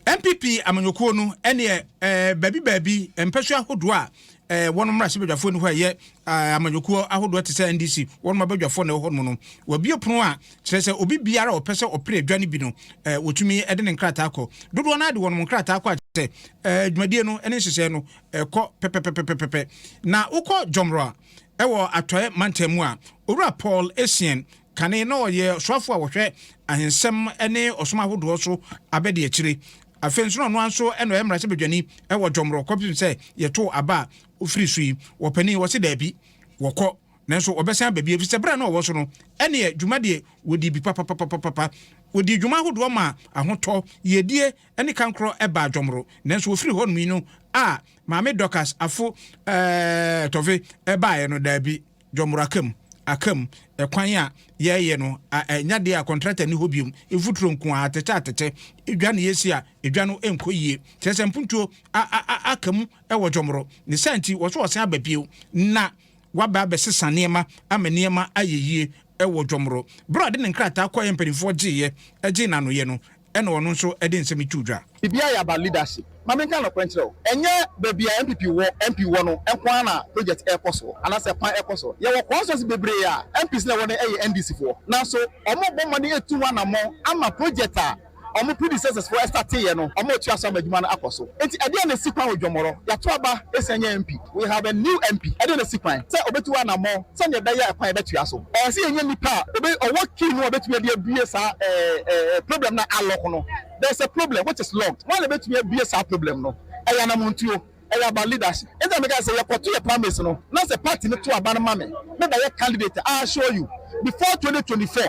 NPP amanyɔkuo no ɛneɛ ɛɛ baabi baabi mpɛsoa ahodoɔ a ɛɛ wɔn mmarahyɛbadwafoɔ ni hɔ a ɛyɛ ɛɛ amanyɔkuo ahodoɔ te sɛ NDC wɔn abadwafoɔ na ɛwɔ hɔ nom no wɔabue pono a kyerɛ sɛ obi biara a ɔpɛ sɛ ɔpere adwa no bi no ɛɛ wɔtumi de ne nkrataa kɔ. Dodoɔ no ara de wɔn nkrataa kɔ a kyerɛ sɛ ɛɛ dwumadie no ne nhyehyɛɛ no ɛkɔ pɛpɛpɛpɛpɛ. Na wokɔ Jɔmrɔ a ɛwɔ Atɔeɛ mantam mu a, Owura Paul Essien, kane na ɔyɛ ɔsoafoɔ a ɔhwɛ ahensɛm ne ɔsom ahodoɔ so abɛdeakyire. Afei nso na ɔno ara nso na ɔyɛ mmarahyɛbadwani wɔ Jɔmrɔ kɔpem sɛ yɛtoo aba a ɔfiri so yi. Wɔpanin, wɔse daabi, wɔkɔ. Nanso wɔbɛsan aba bio, efisɛ bere a na wɔwɔ so no, ɛnneɛ dwuma deɛ wɔdii bi papapapapapa. Wɔdii dwuma ahodoɔ maa ahotɔ, yiedie ne kankorɔ baa Dwɔmoro. Nanso wɔfirii hɔnom yi no a Maame Dorcas Afo Tɔfe baeɛ no, daabi, Dwɔmoro aka mu, aka mu. Ɛkwan a yɛreyɛ no, ɛnyɛ adeɛ a kɔntrata nni hɔ bio, mfuturo nko ara, atɛkyɛ atɛkyɛ, dwa na yɛsi a, dwa no nkɔ yie. Kyerɛ sɛ mpuntuo aka mu wɔ Dwɔmoro. Ne saa nti, wɔso wɔsan aba bio. Na waba abɛsesa nneɛma ama nneɛma ayɛ yie wɔ Dwomoro. Berɛ a ɔde ne nkrataa kɔeɛ mpanimfoɔ gyeeɛ gyee no anoeɛ no, ɛna ɔno nso de nsɛm yi too dwa. Biribiara yɛ about leadership. Ma menka nokorɛ nkyerɛ wo, ɛnyɛ baabi a NPP wɔ, MP wɔ no nko ara na project ɛrekɔ soɔ anaasɛ kwan ɛrekɔ soɔ. Yɛwɔ constituency bebree a MPs no a ɛwɔ no yɛ NDC foɔ, nanso wɔrebɔ mmɔden atu ho anammɔn ama project a wɔn predecessors foɔ starteeɛ no, wɔretua so ama adwuma no akɔ so. Enti ɛdeɛn na ɛsi kwan wɔ Dwomoro? Yɛato aba ɛsi anyɛ MP. We have a new MP. Ɛdeɛn na ɛsi kwan sɛ ɔbɛtu anammɔn sɛdeɛ ɛbɛyɛ a ɛkwan bɛtua so? Ɛyɛ sɛ yɛnya nipa a ɔbɛ ɔwɔ key no a ɔbɛtumi de abue saa ɛɛ problem no a alock no. There is a problem which is locked. Hwan na ɛbɛtumi abue saa problem no? Ɛyɛ anammɔntuo. Ɛyɛ about leadership. Enti na meka sɛ yɛkɔto yɛ primaries no na sɛ party no to aba no ma me, me bɛyɛ candidate a, I assure you before 2024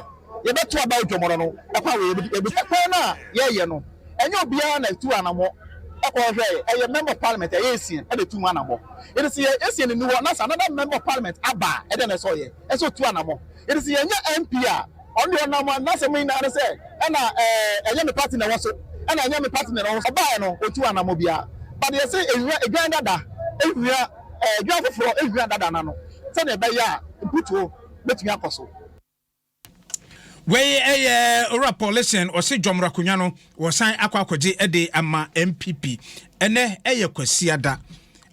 yɛbɛto aba Odwomoro no, ɛkwan wei yɛbɛdi, yɛbɛ, ɛkwan no a yɛreyɛ no, ɛnyɛ obiara na ɛtu anamɔ ɛkɔ hwɛɛ, ɛyɛ member of parliament ɛyɛ Essien ɛna ɛtu mu anamɔ. Enti sɛ yɛ Essien nni hɔ na sɛ another member of parliament aba a, ɛdɛn na ɛsɛ ɔyɛ? Ɛsɛ ɔtu anamɔ. Enti sɛ yɛnyɛ MP a, ɔno deɛ ɔnam a n'asɛm nyinaa ne sɛ ɛna ɛɛ ɛnyɛ me party na ɛwɔ so, ɛna ɛnyɛ me party na ɛwɔ so. Ɔbaeɛ no ɔntu anamɔ biara. But yɛse ehwia edwan dada ehwia ɛɛ edwan foforɔ ehwia dada no ano sɛdeɛ ɛbɛyɛ a mputuo bɛtumi akɔ so. Wei yɛ Owura Paul Essien, ɔse Dwɔmoro akonnwa no wɔsan akɔ akɔgye de ama NPP. Ɛnɛ yɛ Kwasiada.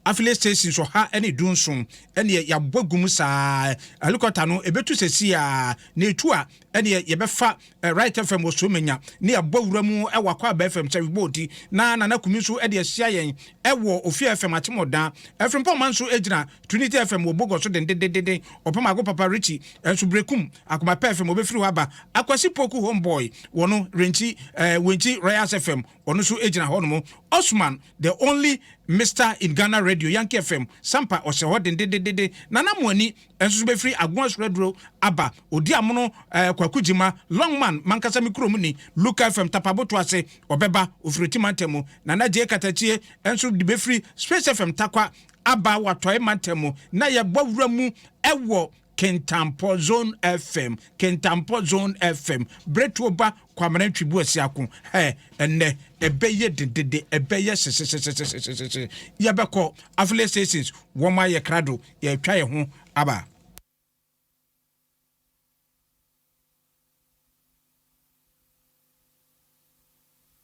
Affiliate stations 117 ɛneɛ yɛabɔ agu mu saa. Helicopter no ɛbɛtu sɛsi a, na ɛtu a ɛneɛ yɛbɛfa Right FM wɔ Somanya ne yɛabɔ wura mu wɔ Akwaaba FM Kyɛwebɔɔdi na Nana Kumi nso de ahyia yɛn wɔ Ofie FM Akyemɔdan. Frimpong Man nso gyina Trinity FM wɔ Bogor so dendendenden. Ɔpam Ago Papa Richie nso Berekum Akoma Pɛ FM ɔbɛfiri hɔ aba. Akwasi Poku Homeboy wɔ no Renkyi eh, Wenkyi Royals FM ɔno nso gyina hɔ nom. Osman the only Mister in Ghana Radio Yankee FM Sampa ɔhyɛ hɔ dendendenden. Nana Moani nso so bɛfiri Agoa Suraduro aba. Odi Amono eh, Kwaku Gyima Longman mankasa me kurom ni Luka FM Tapaboto ase ɔbɛba ɔfiri Oti mantam mu. Nana Gyei Katakyie nso de bɛfiri Space FM Tarkwa aba wɔ Atɔe mantam mu na yɛbɔ wura mu wɔ Kintampo Zone FM, Kintampo Zone FM, Berɛtuo ba Kwamena Ntwibu Asiako, hɛ, ɛnnɛ, ɛbɛyɛ dedede, ɛbɛyɛ hyehyehyehyehyehye, yɛbɛkɔ affiliate stations, wɔn ayɛ krado, yɛretwa yɛn ho aba.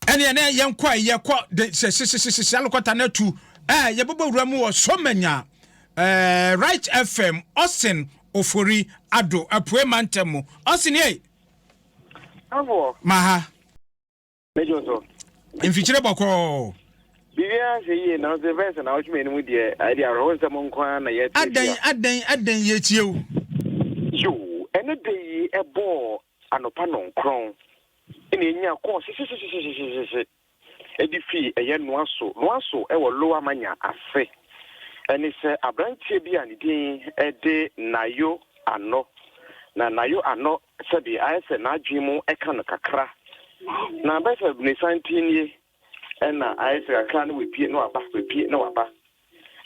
Ɛneɛ ne yɛnkɔ a yɛkɔ de sɛ sesesesese alokɔta no atu ɛɛ yɛbɛbɔ wura mu wɔ Somanya ɛɛ Right FM Austin Ofori Ado Apue mantam mu Austin yei. Afoɔ. Maha. Mejo so. Mfikyire bɔkɔɔ. Biribiara hyɛ yie nanso ɛbɛyɛ sɛ naawɔtwe mmienu mu deɛ ɛde awerɛhosɛm nko ara na yɛte Adɛn fia. adɛn adɛn yɛtie wo. Yoo, ɛne da yi ɛbɔɔ anɔpa nɔnkrɔn ɛna ɛnya kɔɔ hyehyehyehyehyehye ɛde fii ɛyɛ Noaso Noaso ɛwɔ Lower Manya ase ɛne sɛ abranteɛ bi a ne din ɛde Nayo Anɔ na Nayo Anɔ sɛbe ayɛ sɛ n'adwene mu ɛka no kakra na bɛyɛ sɛ ne santen nie Ɛna ayɛ sɛ kakra na wapue na waba, wapue na waba.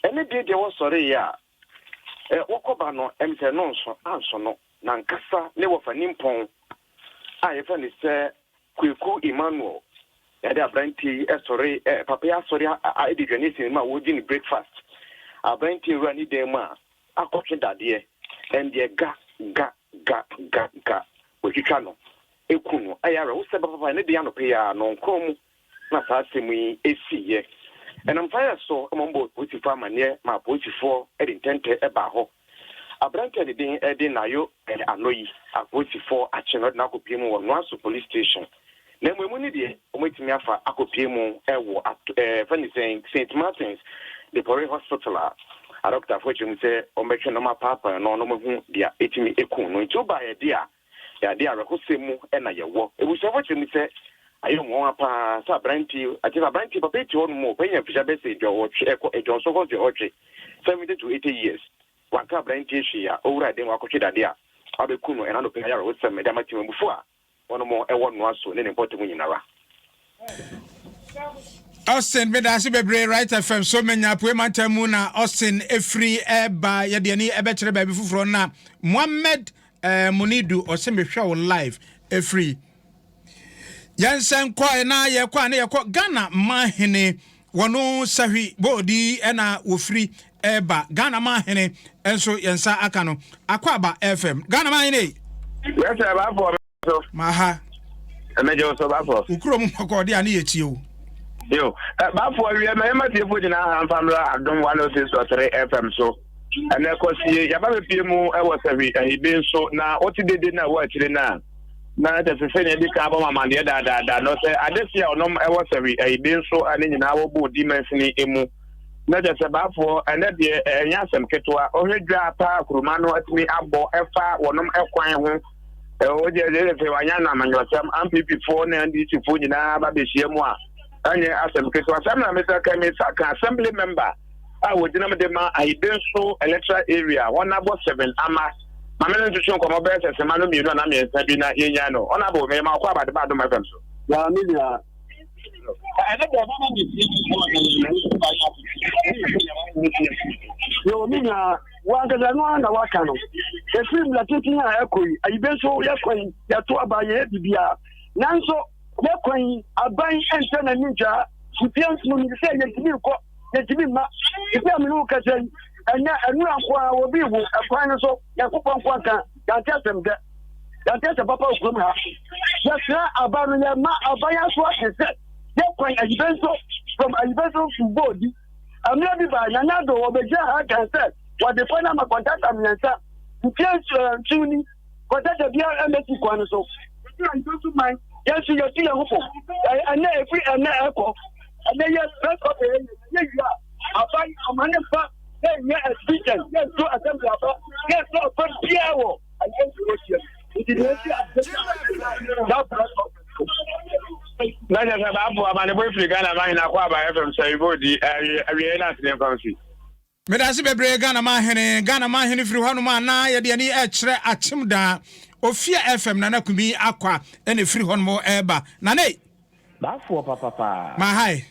Ɛne deɛ deɛ wɔsɔreeɛ a, ɛ, wɔkɔba no, ɛm sɛ ɛno nso anso no. N'ankasa ne wɔfa nimpɔn a yɛfrɛ no sɛ Kweku Emmanuel. Ɛde aberanteɛ yi sɔre, ɛ, papa yi asɔre a, a, de aduane asi n'anim a wɔredi no breakfast. Aberanteɛ wura ne dan mu a, akɔtwe dadeɛ. Ɛndeɛ ga, ga, ga, ga, ga, wɔatwitwa no. Eku no. Ɛyɛ awerɛhosɛm papaapa. Ɛno de anɔpa yi ara, nnɔnkron mu na saa asɛm yi siiɛ. Ɛnam saa yɛ so ma wɔbɔɔ apolisifoɔ amanneɛ ma apolisifoɔ de ntɛntɛ baa hɔ. Aberanteɛ a ne din de Nayo Ano yi, apolisifoɔ akye no de no akɔpue mu wɔ Noaso Police Station. Na mmom emu no deɛ, wɔatumi afa akɔpue mu wɔ yɛfrɛ no sɛn, Saint Martin's de Pore Hospital a adɔkotafoɔ kyerɛ mu sɛ wɔbɛhwɛ no na wɔapaapaa no na wɔahu deɛ ɛtumi ku no. Nti wobaeɛ deɛ a, Yɛ ade a awerɛhosɛm mu na yɛwɔ. Abusuafo kyerɛ mu sɛ ayɛ wɔn nwanwa paa sɛ aberante yi, kyerɛ sɛ aberante yi papa yi te hɔnom o, wanya mfirihyia bɛyɛ sɛ aduɔwɔtwe, ɛkɔ aduɔson kɔ aduɔwɔtwe, 70 to 80 years. Wanka aberante yi hwee a owura dan mu akɔtwe dade a wabeku no ɛna anɔpa yi ayɛ awerɛhosɛm de ama temammufo a wɔnom wɔ Noaso ne ne mpɔtam nyinara. Austin medase bebree right fm so menya apue mantam mu na Austin efiri ɛba yɛde ani ɛbɛkyerɛ baabi foforɔ na Mohammed eh, Munidu ɔse mehwɛ wo live efiri yɛnsɛn kɔɛ na yɛkɔ a na yɛkɔ Ghana manhene wɔno sahwi boodi ɛna wɔfiri ɛba Ghana manhene nso yɛn nsa aka no akɔ aba fm Ghana manhene. Yes sir, bafoɔ so. Maha. Mɛgye wo so bafoɔ. Wo kurom kɔkɔɔ de a ne yɛtie o. Yo, bafoɔ awie ma yɛma tiefo nyinaa ha mfa mmra Adom 106.3 FM so. Ɛnɛ kɔsie yɛaba bɛpie mu wɔ Sahwi Ahibe nso na wote dede no a ɛwɔ akyire no a na kyɛ sɛ sɛnea ɛdi kan abɔ ma amanneɛ daadaada no sɛ adehye a ɔnom wɔ Sahwi Ahibe nso a ne nyinaa wɔbɔ di mansini mu na kyɛ sɛ baafoɔ ɛnɛ deɛ ɛnyɛ asɛm ketewa ɔhwɛ dwa paa kuruma no atumi abɔ ɛfa wɔnom ɛkwan ho Ɛwɔ deɛ deɛ sɛ wanya no amanyɔsɛm NPP foɔ ne NDC foɔ nyinaa ba bɛhyia mu a ɛnyɛ asɛm ketewa. Asɛm na mesa ka mesa ka assembly member a wɔgyina mu de ma Ahibenso electoral area wɔn abɔ seven ama maame no ntwetwe nkɔmmɔ bɛyɛ sɛ sema no mmienu anaa mmiɛnsa bi na yɛnya no ɔnabo meyɛ ma ɔkɔ abade ba Adom FM so. Yaa me nua. Ɛne deɛ ɛbɛma me fie mu ɛwɔ na yɛn mu ba yɛ Yo me nua. Wo ankasa ɛno ara na woaka no. Ɛfiri mmerɛ tenten a ɛkɔ yi, ayibe nso yɛkɔ yi, yɛto aba, yɛyɛ biribiara. Nanso yɛkɔ yi, aban nkyɛ n'ani ntwaa. Mfeɛ nson ni sɛ yɛntumi nkɔ, yɛntumi mma. Sisi a me ne wo kasa yi, ɛnɛ ɛnura nko ara obi wo ɛkwan no so, Nyankopɔn nko nka, yɛante asɛm dɛ. Yɛante asɛm papa wɔ kurom ha. Yɛsrɛ aban no, yɛma aban aso ate sɛ yɛkwan ayibe nso, from ayibe nso mbɔɔdi. Mmerɛ bi bae, Nana Addo ɔbɛgyinaa ha kaa sɛ wɔde kwan ama kɔntrakta mmiɛnsa. Mfeɛ nson ni, kɔntrakta biara mmɛsi kwan no so. Yɛsi nso man, yɛn nso yɛtu yɛn ho fo. Ɛnɛ ɛfiri ɛnɛ ɛkɔ, ɛnɛ yɛ press conference yɛ yɛ wie a, aban ama ne mfa yɛnyɛ exhibition, yɛnto assembly aba, yɛnto ɔfa biara wɔ ɛyɛ nsuo hyia. Nti deɛ ɛsi ase saa press conference. Na kyerɛ sɛ baafo amanebɔ efiri Ghana man hene akɔ aba FM sɛ ibo di awieɛ na asene mfa mfi. Medase bebree Ghana man hene. Ghana man hene firi hɔnom a na yɛde ani ɛkyerɛ Akyem daa. Ofia FM Nana Kumi Akwa ɛna ɛfiri hɔnom ɛɛba. Nana ei! Baafoɔ papapaa. Ma hae.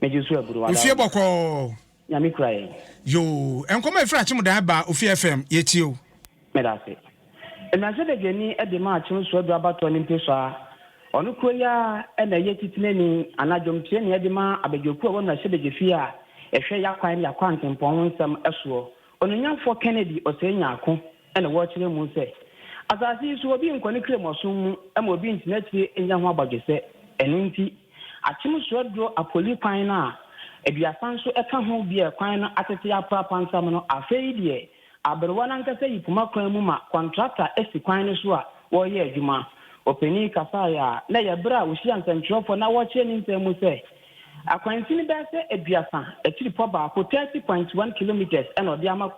Megye so aburo wada Ofie bɔkɔɔ. Nyame kura yɛn. Yoo, nkɔmɔ a ɛfiri Akyem daa ba Ofia FM yɛtie o. Meda ase. Mmarahyɛbadwani de ma Akyem Soadu abatoɔ no mpesua. Ɔno kuro yi ara na ɛyɛ titenani anaa dwomkyerɛni de ma abadwakuo a ɛwɔ mmarahyɛbadwafie a ɛhwɛ y'akwan ne y'akwantempɔn ho nsɛm soɔ. Onuonyamfoɔ Kennedy Osei Nyarko na wɔrekyerɛ mu sɛ, Asase yi so obi nkɔ ne kramosom mu ma obi ntena akyire nnya ho abɔdwesɛ. Ɛno nti, Akyem Soaduro Apoli kwan no a aduasa nso ka ho bi a kwan no atete apra apansam no, afei deɛ Aberewa no ankasa yi poma kwan mu ma kɔntrakta si kwan no so a wɔreyɛ adwuma. Ɔpanin yi kasaeɛ a na ɛyɛ berɛ a ɔhyia nsɛntwerɛfoɔ na wɔrekyerɛ ne nsɛm mu sɛ, Akwansini bɛyɛ sɛ 30 akyiripɔ baako, 30.1 kilometres, na ɔde ama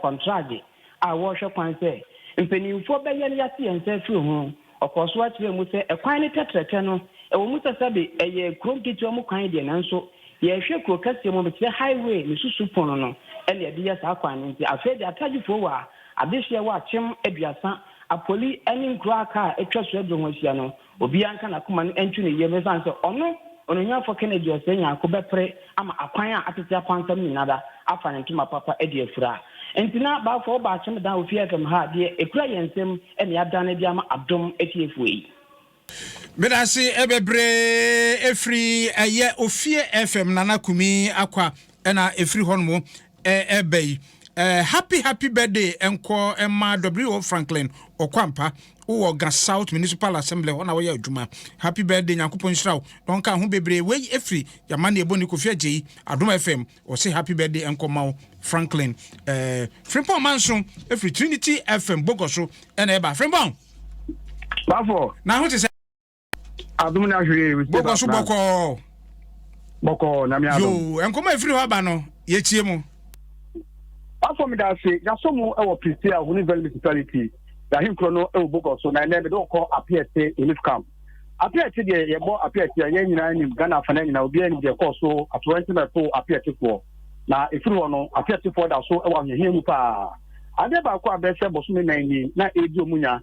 kɔntragye a wɔrehwɛ kwan sɛ mpanimfoɔ bɛyɛ no yɛate yɛn nsa afiri ho. Ɔkɔɔ so ara kyerɛɛ mu sɛ ɛkwan no tɛtrɛtɛ no, ɛwɔ mu sɛ sɛbe ɛyɛ kurom ketewa mu kwan deɛ, nanso yɛrehwɛ kuro kɛseɛ mu, mekyerɛ highway ne susu pono no na yɛde yɛ saa kwan no nti afei deɛ Atadwofoɔ wɔ a adehyeɛ wɔ akyem 30, Apoli ne nkuro a aka a atwa Suaduro ho ahyia no. Obiara nka n'akoma no nto ne yam esiane sɛ ɔno, Onuonyamfo Kennedy Osei Nyarko bɛpere ama akwan a atete apansam nyinara afa ne ntoma papa adi afura. Enti na Balfour woba Akyem Dan Ofie FM ha a, deɛ ekura yɛn nsam na yɛadane de ama Adom atiefoɔ yi. Medase bebree ɛfiri ɛyɛ Ofie FM Nana Kumi Akwa ɛna ɛfiri hɔ nom ɛba yi. Happy happy birthday nkɔ ɛma WO Franklin Ɔkwampa wowɔ Ga South Municipal Assembly hɔ na woyɛ adwuma. Happy birthday Nyankopɔn nhyira wo na ɔnka ho bebree. Wei ɛfiri Yamane Eboni Kofi Agyei Adom FM ɔse happy birthday nkɔ ma wo Franklin. Frimpong Manso ɛfiri Trinity FM Bogoso ɛna ɛba. Frimpong! Bafo. Na ho te sɛ. Adom na hwee. Bɔkɔ so bɔkɔɔ. Bɔkɔɔ nyame adom. Yoo, nkɔmɔ efiri hɔ aba no, yɛtie mu. Bafo meda ase, yɛasɔ mu wɔ Prestea Huni Valley Municipality, yɛahenkuro no wɔ Bogor so, na ɛnɛ mede wokɔ Apiate Relief Camp. Apiate deɛ yɛbɔ Apiate a yɛn nyinaa nim, Ghana afana nyinaa obiara nim deɛ ɛkɔɔ so atoyerɛnkyɛm a ɛtoo Apiatefoɔ. Na ɛfiri hɔ no, Apiatefoɔ da so wɔ ahohiahia mu paa. Adeɛ baako a bɛyɛ sɛ bosome nan ni na ɛredi wɔn nya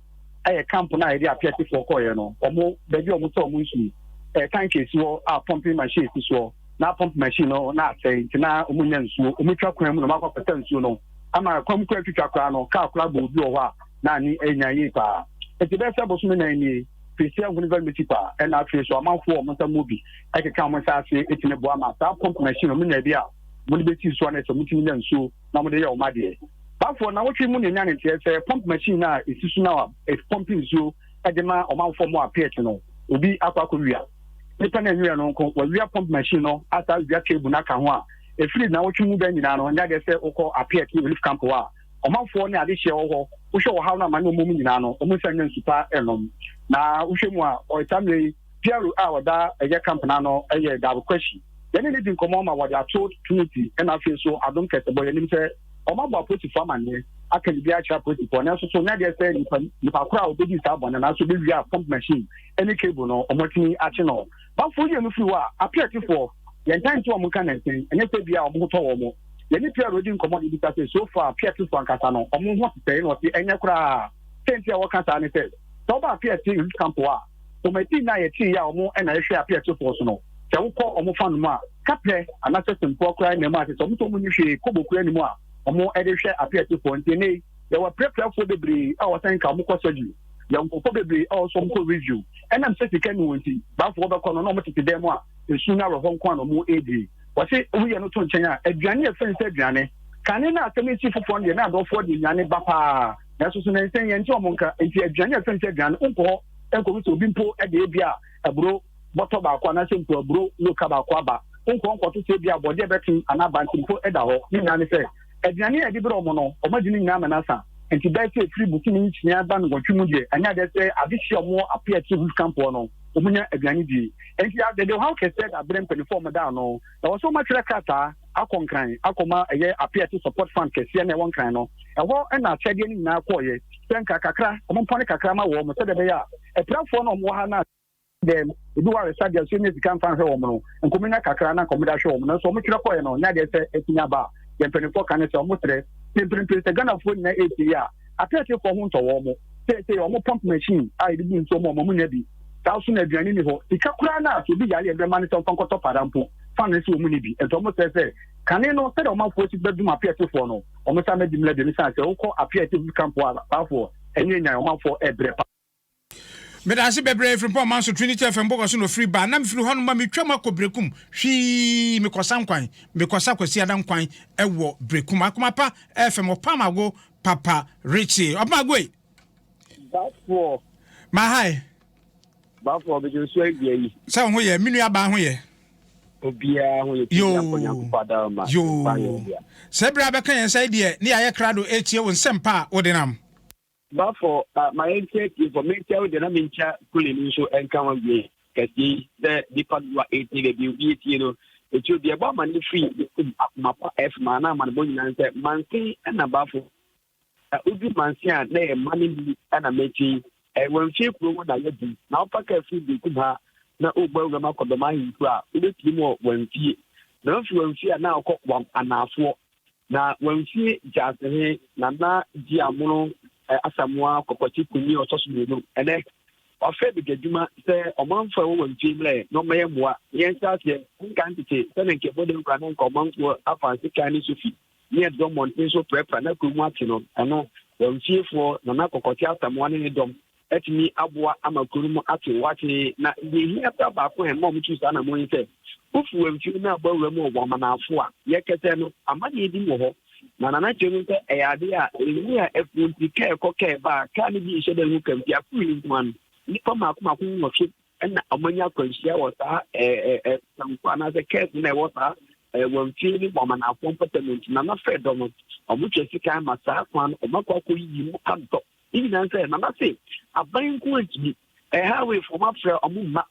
yɛ camp no a yɛde apiatefoɔ kɔeɛ no, wɔn baabi a wɔtɔ wɔn nsu, ɛyɛ tank esi hɔ a pumping machine si soɔ, na pump machine no na asɛe nti na wɔn nya nsuo, wɔn twa kwan mu na wɔn akɔ akɔsa nsuo no ama kwan mu kora twitwa koraa no, kaa koraa bɔ obi wɔ hɔ a na ani anya yie paa. Nti bɛyɛ sɛ bosome nan nie, Prestea Huni Valley Municipal ɛna afei so amanfoɔ a wɔn nsa mu bi ɛkeka wɔn nsa ase ɛtumi boa ma saa pump machine wɔn nya bi a wɔn de bɛsi soɔ no sɛ wɔn tumi nya nsuo na wɔde yɛ wɔn adeɛ. Bafoɔ nnawɔtwe mu na ɛnya ne nteɛ sɛ pump machine no a ɛsi so no a ɛpɔmpe nsuo de ma ɔmanfoɔ mo a pit no obi akɔ akɔwia. Nipa no anwia no nko, wawia pump machine no asa awia cable no aka ho a ɛfiri nnawɔtwe mu bɛ nyinaa no ɛnyɛ adeɛ sɛ wokɔ Apiat ne Relief Camp hɔ a ɔmanfoɔ ne adehyeɛ wɔ hɔ wohwɛ ɔhaw no amane ɔmɔ mu nyinaa no ɔmo nsa nya nsu pa ɛnom na wohwɛ mu a saa mmerɛ yi Piero a ɔda ɛyɛ camp no ano yɛ Dabo Kwashi. Yɛne no di nkɔmmɔ ma wɔde ato Trinity ɛna afei nso Adom Kɛsɛbɔ. Yɛnim sɛ wɔabɔ apolisifoɔ amanneɛ aka biribiara akyerɛ apolisifoɔ nanso so nyɛ adeɛ sɛ nipa nipa koro a ɔbɛdii saa bɔne no anaasɛ ɔbɛwia pump machine ne cable no wɔatumi akye no. Bafoɔ yi no firi hɔ a apiatifoɔ yɛntaa nte wɔn nka nansa yi ɛnyɛ sɛ bia wɔn ho tɔ wɔn. Yɛne Piero di nkɔmmɔ na yɛbisa sɛ so far apiatifoɔ ankasa no wɔn ho te sɛn na ɔse ɛnyɛ koraa. Sɛ nti a wɔka saa ne sɛ sɛ woba apiati relief camp hɔ a Kɔmɛtii no a yɛteeɛ a wɔn na ɛhwɛ apeɛtofoɔ so no, sɛ wokɔ wɔn fa no mu a, kaprɛ anaasɛ sempoa koraa nna mu a, kyerɛ sɛ wɔn nso wɔnni hwee, kobo koraa nni mu a wɔde hwɛ apeɛtofoɔ. Nti ɛnnɛ yi, yɛwɔ apirapiafoɔ bebree a wɔsɛ nka wɔkɔ surgery, yɛwɔ nkurɔfoɔ bebree a wɔsɛ wɔkɔ review. Ɛnam sɛ sika nni hɔ nti, baafoɔ bɛkɔ no na wɔtete dan mu a esu ne awerɛhɔ nko ara na wɔredi. Wɔse woyɛ no to nkyɛn a, aduane a yɛfrɛ no sɛ aduane, kane no a asɛm yi si foforɔ no deɛ, na adɔfoɔ de nnuane ba paa, nanso so nnansa yi yɛnte wɔn nka. Nti aduane a yɛfrɛ no sɛ aduane, wonkɔ hɔ nkɔhu sɛ obi mpo de ebia aburo bɔtɔ baako anaasɛ mpo aburo loka baako aba. Wonkɔ nkɔto sɛ ebia bɔdeɛ bɛten anaa bankye mpo da hɔ. Ne nyinaa ne sɛ, aduane a yɛde brɛ wɔn no, wɔadi ne nyinaa ama no asa. Enti bɛyɛ sɛ ɛfiri bosome nsia ba nnwɔtwe mu deɛ, ɛnyɛ adeɛ sɛ adehyeɛ a wɔwɔ Apea Akyiri Relief Camp hɔ no, wɔnya aduane die. Enti yɛde ɔhaw kɛseɛ da berɛ mpanimfoɔ a wɔda ano. Ɛwɔ sɛ wɔatwerɛ krataa akɔ Nkran akɔma ɛyɛ Apeate Support Fund kɛseɛ no a ɛwɔ Nkran no. Ɛhɔ na akyɛdeɛ no nyinaa kɔeɛ. Sɛ nka kakra, wɔmpɔne kakra ma wɔn sɛdeɛ ɛbɛyɛ a apirafoɔ no a wɔwɔ ha no a dɛm, ebi wɔ aresadeɛ nso ɛnyɛ sika mfa nhwɛ wɔn no, nka wɔnya kakra na nka wɔde ahwɛ wɔn. Nanso wɔtwerɛ kɔeɛ no, nyɛ adeɛ sɛ atumi aba a deɛ mpanimfoɔ ka ne sɛ wɔsrɛ sɛ mprempren sɛ Ghanafoɔ nyinaa ɛretie a, Apeatefoɔ ho ntɔ wɔn. Seesei wɔn pump machine a yɛde bu nsuo ma wɔn, wɔnnya bi. Saa nso na aduane nni hɔ. Sika koraa no a sɛ obi yare a yɛde bɛma no sɛ ɔmfa nkɔtɔ para mpo, fa no sɛ wɔn nni bi. Enti wɔsrɛ sɛ kane no sɛdeɛ ɔmanfoɔ si bɛdom apeatefoɔ no, wɔnsan mmɛdi mmra bio. Esiane sɛ wokɔ apeate camp hɔ a, saafoɔ ɛnyɛ nyan, ɔmanfoɔ ɛrebrɛ pa. Medase bebree Frimpong Manso Trinity FM bɔkɔ so na ofiri ba na mefiri hɔ nom a metwam akɔ Brekum hwii mekɔsa nkwan mekɔsa Kwasiada nkwan ɛwɔ Brekum Akoma pa FM Ɔpam Ago Papa Richie Ɔpam Ago ei. Bafoɔ. Ma hi. Bafoɔ bɛgye nso awia yi. Sɛ wo ho yɛ me nua baa ho yɛ. Obiara ho yɛ Yoo yoo sɛ berɛ a bɛka yɛn nsa yi deɛ ne yɛayɛ krado ɛretie wo nsɛmpa a wode nam. Bafo, ma yɛnkyia atiefo. Menkyia wo deɛ na menkyia Kule no nso nka ho awie kɛseɛ yi sɛ nipa dodoɔ a ɛretie baabi obi etie no. Eti obi ɛbɔ amane firi Bekum Akoma Pa FM a na amanebɔ nyinaa ne sɛ Manse na Bafo. Na wodu Manse a na ɛyɛ mane bi na mɛkyi. Ɛyɛ Wamfie kuro mu na yɛdu. Na wofa kaa firi Bekum ha na wobɔ awuram akɔ Dɔm Ahenkuro a wobɛpie mu wɔ Wamfie. Na wofiri Wamfie a na wokɔ Wam Anaafoɔ. Na Wamfie Gyaase Nana Gye Amono Asamoah Kɔkɔkye Kunyi ɔtɔ so mmienu. Ɛnɛ Wafrɛ badwadwuma sɛ ɔmanfoɔ a ɛwɔ wɔn fie mmrɛ na wɔmmɛyɛ mmoa na yɛnhyɛ aseɛ nka ntete sɛdeɛ nka ɛbɔ dawuro a na nka ɔmanfoɔ afa nsekan ne sofi ne ɛdɔm mmɔnten so prapra na kuro mu ate no, ɛno wɔn fiefoɔ Nana Kɔkɔte Asamoah ne ne dɔm atumi aboa ama kuro no mu ate wakye. Na deɛ ɛhia paa baako a ɛma wɔtu saa anammɔn yi sɛ wofi wɔn fie no abɔ awura mu wɔ wɔn amanafo a yɛkɛsɛ no amanneɛ bi wɔ hɔ. Na Nana kyerɛ mu sɛ ɛyɛ ade a ɛnni a afuo nti kaa ɛkɔ kaa ɛba a kaa no bi nhyɛ da nhu kam nti aforo yi nko ara no nnipa mmaako mmaako nwɔtwe na wɔanya akwanhyia wɔ saa ɛɛ sanko anaasɛ cars na ɛwɔ saa ɛɛ wɔn fie ne wɔn amanafoɔ mpɔtam nti Nana fɛ dɔ no wɔn twɛ sika ma saa kwan no wɔn akɔ akɔ yiyi mu adɔ ne nyinaa sɛ Nana se aban nko antumi ɛɛ highway fo wɔn afrɛ wɔn mma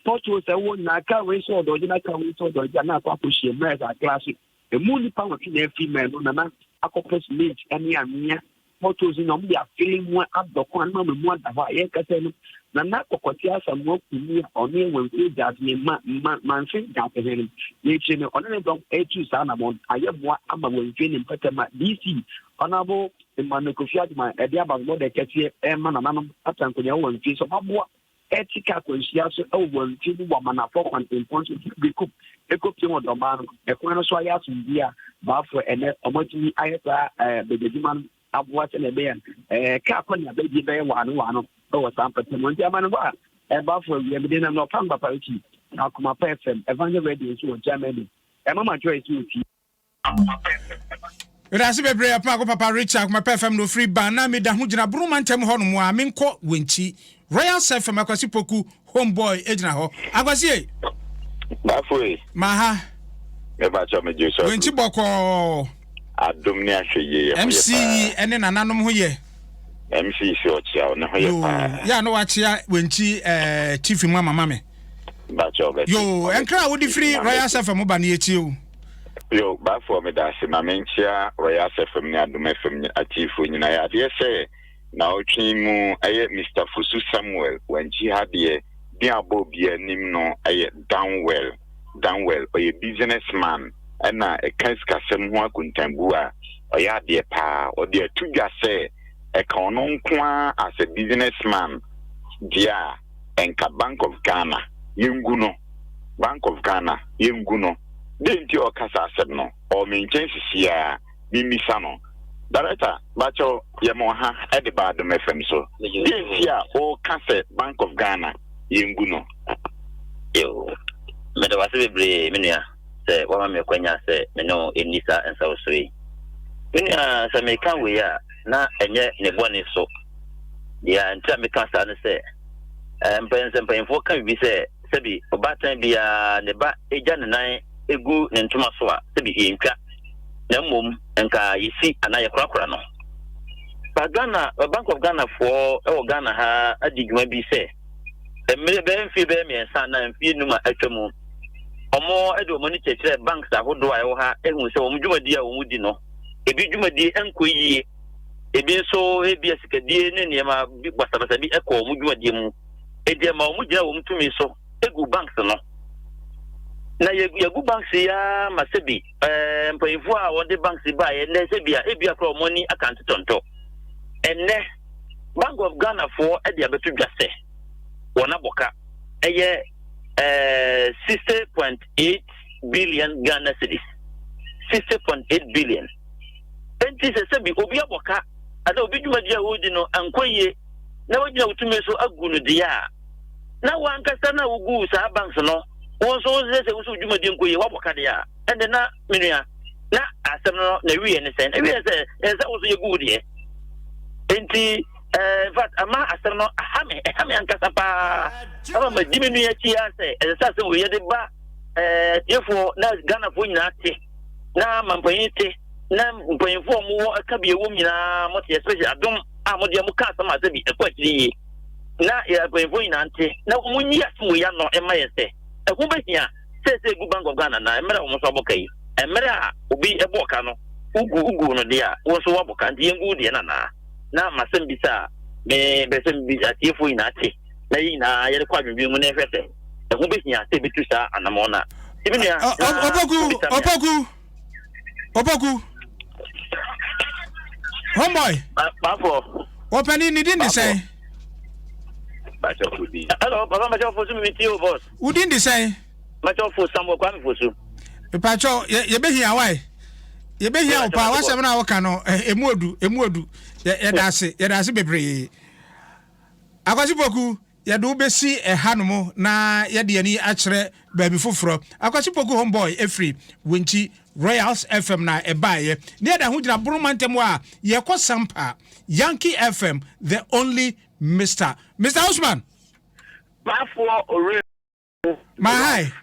potholes ɛwɔ nyinaa kaa wei sɛ ɔdɔgye na kaa wei sɛ ɔdɔgye a na akɔ akɔhyia mu ɛsɛ aklaase Emu nnipa nwɔtwe na afi mmɛn no na na akɔpɛ simenti ne anwea potholes na wɔde afele mu adɔ kwan no ama mu ada hɔ a yɛrekasa no na na Kɔkɔte Asamoah Kumi a ɔno yɛ Wɛnkuo Gyaase ma ma Manse Gyaase hene no na akyire no ɔne ne dɔm retu saa anamɔn ayɛ mmoa ama Wɛnkuo ne mpɔtam a DC Honourable Emmanuel Kofi Agyeman ɛde abasobɔdɛ kɛseɛ ɛrema nananom atra nkonnwa wɔ Wɛnkuo sɛ ɔmaboa ɛte kaa akwanhyia so wɔ wɔn mfe mu wɔ amanafo kwantempɔn so fi Bekum ekopie wɔ Dɔmaa no, ɛkwan no so ayɛ asomdwoe a baafo ɛnɛ wɔatumi ayɛ saa ɛɛ badwadwuma no aboa sɛnea ɛbɛyɛ ɛɛ kaa kɔ ne abɛdie bɛyɛ waano waano wɔ saa mpɛtɛ mu. Nti amanebɔ a ɛbaafo awia mede nam na ɔpam papa akyi na akoma pa FM Evangel Radio nso wɔ Germany ɛmama Joyce wɔ fie. Medase bebree Apomago Papa Richard Akomapɛ FM na ofiri ba na meda ho gyina Broma ntam hɔ nom a menkɔ Wenchi Royal FM Akwasi Poku home boy egyina hɔ Akwasi e Bafoe. Maha. Mepakyɛ megye so. Wenchi bɔkɔɔ. Adom ne ahwɛ yie yɛ ho yɛ MC yi ɛne nananom ho yɛ. MC si ɔkyea wo ne ho yɛ paa. Yɛ a na wakyea Wenchi ɛɛ eh, chief mu ama ma me. Bakyɛ ɔbɛte. Yoo ɛnkra a wode firi Royal FM ba no yɛtie o. Yo, Baffour medase, ma menkyea Royals FM ne Adom FM atiefoɔ nyinaa. Ɛyɛ adeɛ sɛ naɔtwe yi mu ɛyɛ Mister Fosu Samuel wankyi ha deɛ, din a ɔbɔ obiara anim no ɛyɛ Danwell, Danwell, ɔyɛ business man ɛna ɛka sikasɛm ho akontanbu a ɔyɛ adeɛ paa, ɔde ato dwa sɛ ɛka ɔno nko ara as a business man deɛ a ɛnka Bank of Ghana yɛngu no, Bank of Ghana yɛngu no. Dɛn nti a ɔka saa asɛm no? Ɔwɔ me nkyɛn sisi ara, mimmisa no. Director, bakyɛw, yɛ me ɔha de ba Adom FM so. Dɛn nti a woka sɛ Bank of Ghana yɛngu no? Yoo, meda wo ase bebree me nua sɛ woama me akwanya sɛ me ne wo nni saa nsawɔsoɔ yi. Me nua, sɛ meka wei a, na ɛnyɛ ne bɔne so. Deɛ nti a meka saa ne sɛ, mpɛn sɛ mpanyinfoɔ ka biribi sɛ sɛbi ɔbaatan biara ne ba gya ne nan gu ne ntoma so a, sɛbi yɛntwa, na mmom nka yɛsi anaa yɛkorakora no. Ba Ghana, Bank of Ghana foɔ wɔ Ghana ha adi dwuma bi sɛ, mmerɛ bɛyɛ mfie bɛyɛ mmiɛnsa anaa mfie num a atwa mu, wɔn de wɔn ani kyerɛkyerɛ banks ahodoɔ a ɛwɔ ha ehu sɛ wɔn dwumadie a wɔn di no, ebi dwumadie nkɔ yie, ebi nso ebi asikadie ne nneɛma bi basabasa bi kɔ wɔn dwumadie mu. Enti ɛma wɔn gyina wɔn tumi so gu banks no. Na yɛgu banks yi ara ma sɛbi ɛɛ mpanyinfoɔ a wɔde banks yi baeɛ nnɛ sɛbi a ebi akora wɔn ani aka ntetɔntɔ. Ɛnnɛ Bank of Ghana foɔ de abɛto dwa sɛ wɔn abɔ ka ɛyɛ ɛɛ 60.8 billion Ghana cedis. 60.8 billion. Enti sɛ sɛbi obi abɔ ka anaa obi dwumadi a ɔredi no ankɔ yie na woagyina wo tumi so agu no deɛ a, na w'ankasa na woguu saa banks no, wo nso wo sɛ sɛ wo so dwumadi nkɔ yie, woabɔ ka deɛ a, ɛnde na me nua, na asɛm no na wieɛ ne sɛn? Ɛwieɛ sɛ ɛsɛ sɛ wo nso yɛgu wo deɛ. Enti, eh, in fact, ama asɛm no aha me, ɛha me ankasa paa. Ama madi me nua akyi ara sɛ ɛsɛ sɛ asɛm wei yɛde ba eh, atiefoɔ na Ghanafoɔ nyinaa te, na mampanyin te, na mpanyinfoɔ a wɔwɔ ɛka bi ɛwɔ mu nyinaa mote, especially adom a mo deɛ mo ka asɛm a sɛbi ɛkɔ akyiri yie na yɛ mpanyinfoɔ nyinaa nte na wɔn nyi asɛm wei ano ɛma yɛn sɛ ɛho bɛhia. Seesei egu Bank of Ghana na mmerɛ a wɔn nso abɔ ka yi, mmerɛ a obi bɔɔ ka no, wogu woguu no deɛ a, wo nso woabɔ ka, nti yɛngu wo deɛ no anaa? Na m'asɛm bisa a mepɛ sɛ mebisa atiefoɔ nyinaa te, na yɛn nyinaa yɛde kɔ adwendwene mu na yɛhwɛ sɛ ɛho bɛhia sɛ yɛbɛtu saa anammɔn no a. Nti me nua, na Opoku, wobisa me a. Opoku, Opoku. Homeboy. Bafo. Ɔpanin ne din de sɛn? Hello, papa Macho Fosu mi ti o boss. Wo din de sɛn? Macho Fosu Samuel Kwame Fosu. Mepacho yɛbɛhia wae. Yɛbɛhia wo paa w'asɛm no a woka no emu odu emu odu. Yɛda ase yɛda ase bebree. Akwasi Poku yɛde wo bɛsi ɛha nom na yɛde ani akyerɛ baabi foforɔ. Akwasi Poku homeboy ɛfiri Wenchi Royals FM na ɛbaeɛ. Ne yɛda ho gyina Bono mantam a yɛkɔ Sampa Yankee FM the only Mister Mister Usman. Bafoɔ ore. My hi.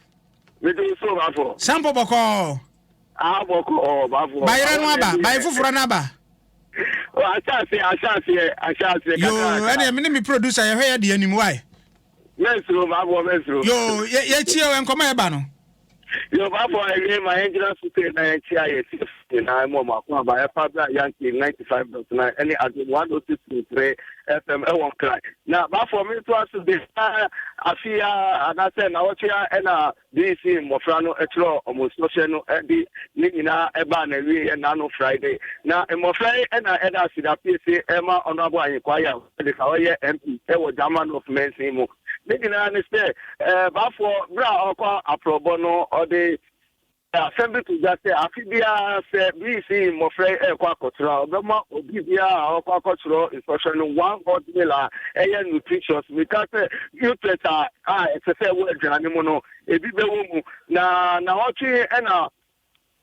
Mede so bafoɔ. Sampo bɔkɔɔ. Ah bɔkɔɔ bafoɔ. Bayerɛ no aba baye foforɔ no aba. Ahyɛ aseɛ ahyɛ aseɛ ahyɛ aseɛ kakra. Yoo ɛnna mi ne mi producer yɛhwɛ yɛ di anim wae. Mɛnsuro bafoɔ mɛnsuro. Yoo yɛ yɛ tie o nkɔmɔ yɛ ba no. Yoo bafoɔ ɛwie ma yɛn gyina so tee na yɛn kyia yɛ tie nyinaa mu ɔmo ako aba ɛfa bra Yankee 95.9 ɛne Adom 106.3 FM ɛwɔ Nkran. Na bafoɔ mi nso aso de afi a anaasɛ nawɔtwe a ɛna BEC mmɔfra no twerɛɛ wɔn sɔhwɛ no de ne nyinaa baa n'awieɛ nnaano Friday. Na mmɔfra yi na ɛda aseda piesie rema Honourable Ahenkwaa Yaw Fredrick a ɔyɛ MP wɔ Gyama North mansin mu. Ne nyinaa ne sɛ, Baafoɔ berɛ a ɔrekɔ aprɔbɔ no ɔde asɛm bi to dwa sɛ afe biara sɛ BEC mmɔfra yi rekɔ akɔtwerɛ a ɔbɛma obi biara a ɔrekɔ akɔtwerɛ nsɔhwɛ no one hot meal a ɛyɛ nutritious. Meka sɛ nutrient a a ɛsɛ sɛ ɛwɔ aduane mu no, ebi bɛwɔ mu. Na naawɔtwe na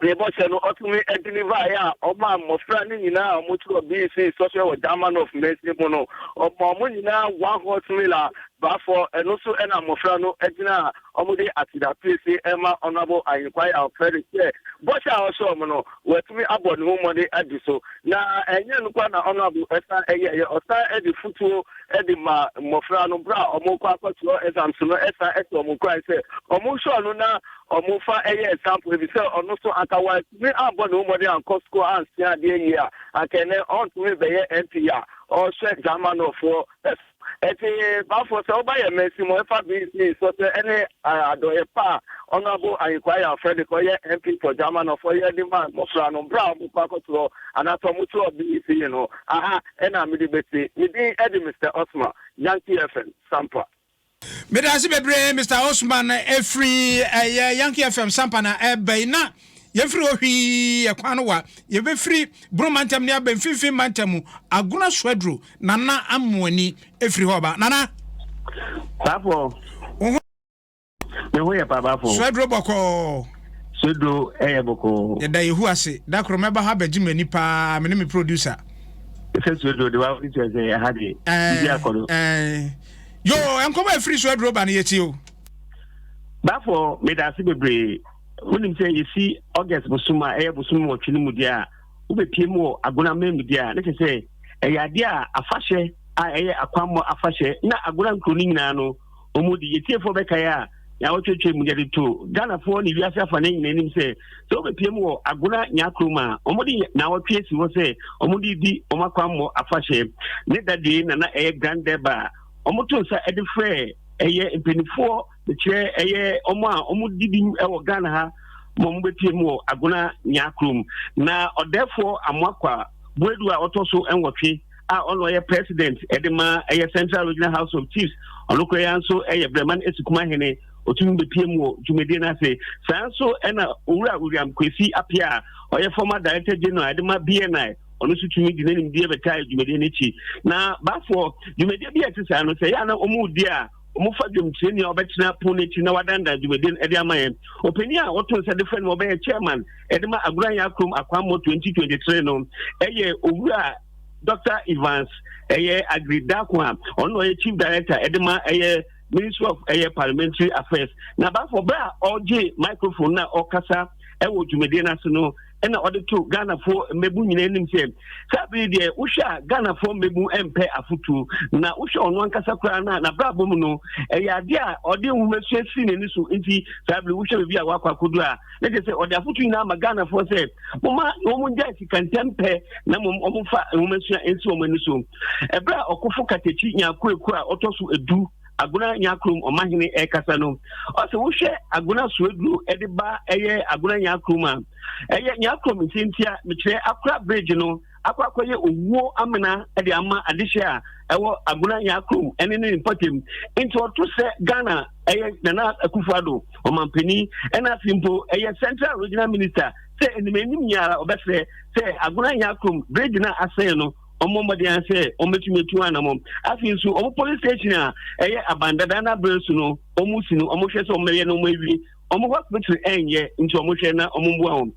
ne bɔhyɛ no ɔtumi deliver'eɛ a ɔmaa mmɔfra no nyinaa a wɔtwerɛ BEC sɔhwɛ wɔ German North mansin mu no, ɔmaa wɔn nyinaa one hot meal a baafɔ, ɛno nso na mmɔfra no gyina a wɔde aseda piesie rema Honourable Ahenkwai Alfred sɛ bɔhyɛ a ɔhyɛɛ wɔn no, watumi abɔ ne ho mmɔden adi so. Na ɛnyɛ ɛno nko ara na Honourable san yɛeɛ, ɔsan de fotuo de ma mmɔfra no berɛ a wɔrekɔ akɔtwerɛ exams no san hyɛ wɔn nkuran sɛ wɔnhwɛ ɔno na wɔmfa yɛ example efisɛ ɔno nso anka wantumi ammɔ ne ho mmɔden ankɔ sukuu ansua adeɛ yie a anka ɛnnɛ ɔntumi bɛyɛ MP a ɔrehwɛ Germanfoɔ so. Ɛnti Baffour sɛ woba yɛn mansin mu ɛfa BC sɔsɛ ɛne adɔeɛ pa a Honourable Ahenkwaa Yaw Frederick ɔyɛ MP for Germanfoɔ yɛ de ma mmɔfra no berɛ a wɔrekɔ akɔtwerɛ anaasɛ wɔtwerɛ BEC no aha Ɛna mede bɛsi. Me din de Mister Osman, Yankee FM, Sampa. Meda ase bebree Mister Osman ɛfiri ɛyɛ Yankee FM Sampa na ɛba yi na yɛmfiri hɔ hwii ɛkwan no wa yɛbɛfiri Bono mantam ne aba mfimfini mantam mu Agona Soaduro Nana Amoani ɛfiri hɔ ba Nana. Paapɔ. Wo ho. Me ho yɛ papaafo. Suaduro bɔkɔɔ. Suaduro ɛyɛ bɔkɔɔ. Yɛda Yehu ase. Da koro mɛba ha abɛgye m'ani paa, me ne me producer. Sɛ suaduro de wa kyerɛ sɛ ɛha de biribi akɔ do. Yo, nkɔmɔ a ɛfiri suaduro ba no yɛtie o. Bafo, meda ase bebree. Wonim sɛ yɛsi August bosom a ɛyɛ bosom nwɔtwe no mu deɛ a, wobɛpie mu wɔ Agona man mu deɛ a, ne kyerɛ sɛ ɛyɛ adeɛ a afahyɛ a ɛyɛ akwammɔ afahyɛ na Agona nkuro no nyinaa no Wɔn de, yɛtiefoɔ bɛkae a, nea wɔtwetwe mu de to Ghanafoɔ ne wiase afa no nyinaa anim sɛ, sɛ wobɛpie mu wɔ Agona Nyakurom a, wɔde naawɔtwe asi hɔ sɛ wɔde redi wɔn akwammɔ afahyɛ. Ne da deɛ na na ɛyɛ Grand Durbar a wɔto nsa de frɛ ɛyɛ mpanimfoɔ kyerɛ ɛyɛ wɔn a wɔdi bi wɔ Ghana ha ma wɔbɛpie mu wɔ Agona Nyakurom. Na ɔdɛɛfoɔ Amoakwa Boadu a ɔtɔ so nwɔtwe a ɔno ɔyɛ president ɛde ma ɛyɛ Central Regional House of Chiefs ɔno koraa ya nso ɛyɛ Breman Esikuma hene otumi bepie mu wɔ dwumadie no ase. Saa nso ɛna Owura William Kwesi Appiah a ɔyɛ former Director General ɛde ma BNI ɔno nso tumi de n'animdeɛ bɛtaa dwumadie no akyi. Na baafoɔ dwumadie bi a ɛte saa no sɛ ɛyɛ a na wɔn redi a wɔfa dwamkyerɛni a ɔbɛtena pon no akyi na wadandan dwumadie no de ama yɛn. Ɔpanin a wɔto nsa de frɛ no ma ɔbɛyɛ chairman de ma Agoranya Kurom Akwammɔ 2023 no yɛ Owura Dr. Evans ɛyɛ Agri Darko a ɔno na ɔyɛ chief director de ma ɛyɛ Ministry of ɛyɛ Parliamentary Affairs. Na baafo bere a ɔgye microphone na ɔkasa Ɛwɔ dwumadie no ase no, ɛna ɔde to Ghanafoɔ mmabun nyinaa anim sɛ saa bere deɛ wohwɛ a Ghanafoɔ mmabun mpɛ afotuo, na wohwɛ ɔno ankasa koraa no a n'abrabɔ mu no ɛyɛ adeɛ a ɔde nhomasua sii n'ani so, nti saa bere wohwɛ baabi a wakɔ akɔduru a na kyerɛ sɛ ɔde afotu nyinaa ma Ghanafoɔ sɛ moma wɔn gyae sika ntɛmpɛ na mmom wɔmfa nhomasua nsi wɔn ani so. Ɛberɛ a ɔkofo Katakyi Nyarko a ɔtɔ so edu Agona Nyakrom ɔmahene ɛkasa no, ɔsɛ wohwɛ Agona Soaduro ɛde ba ɛyɛ Agona Nyakrom a ɛyɛ Nyakrom nsentia, mekyerɛ Akora Bridge no akɔ akɔyɛ owuo amena ɛde ama adehyɛ a ɛwɔ Agona Nyakrom ɛne ne mpɔtam. Nti ɔto sɛ Ghana ɛyɛ Nana Akufo-Addo ɔmampanin ɛna afei mpo ɛyɛ Central Regional Minister sɛ anim anim nyara ɔbɛsrɛ sɛ Agona Nyakrom bridge no a asɛe no wɔmmɔ mmɔden ara sɛ wɔbɛtumi atu anammɔn. Afei nso, wɔn police station a ɛyɛ abandada no abere so no, wɔn si no, wɔhwɛ sɛ wɔbɛyɛ na wɔawie. Wɔn hospital ɛnyɛ, nti wɔhwɛ na wɔmmoa wɔn.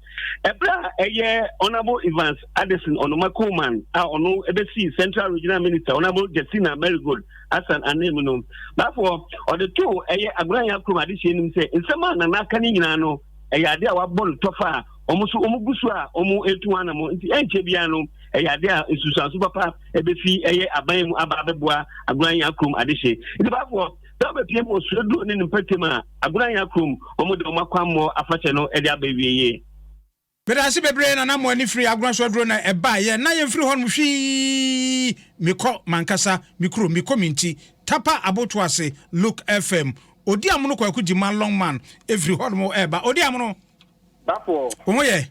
Ɛberɛ a ɛyɛ Honourable Evans Addison Onoma Coleman a ɔno ɛbɛsii Central Regional Minister Honourable Justina Marigold Hassan ananmu no, baafoɔ ɔde too ɛyɛ Agoranya kurom adehyeɛ nim sɛ nsɛm a Nana aka no nyinaa no, ɛyɛ ade a wabɔ no tɔfa a wɔn nso wɔn gu so a wɔn retu wɔn anamɔ, nti ɛnkyɛ biara no ɛyɛ ade a nsusuanso papa ɛbɛfi ɛyɛ aban mu aba abɛboa Agoranya kurom adehye. Nti baafoɔ sɛ wobɛpie mu osuaduro ne ne mpɛtɛm a Agoranya kurom wɔn de wɔn akwammɔ afahyɛ no ɛde aba awieɛ. Medase bebree Nana mo ani firi agorɔ so aduro na ɛbaeɛ na yɛmfiri hɔ nom hwii mekɔ mankasa me kuro mekɔ me nti Tapa aboto ase Look FM Odi amono Kwaku Gyima Long man ɛfiri hɔ nom ɛɛba Odi amono Bafoɔ. Wo ho yɛ?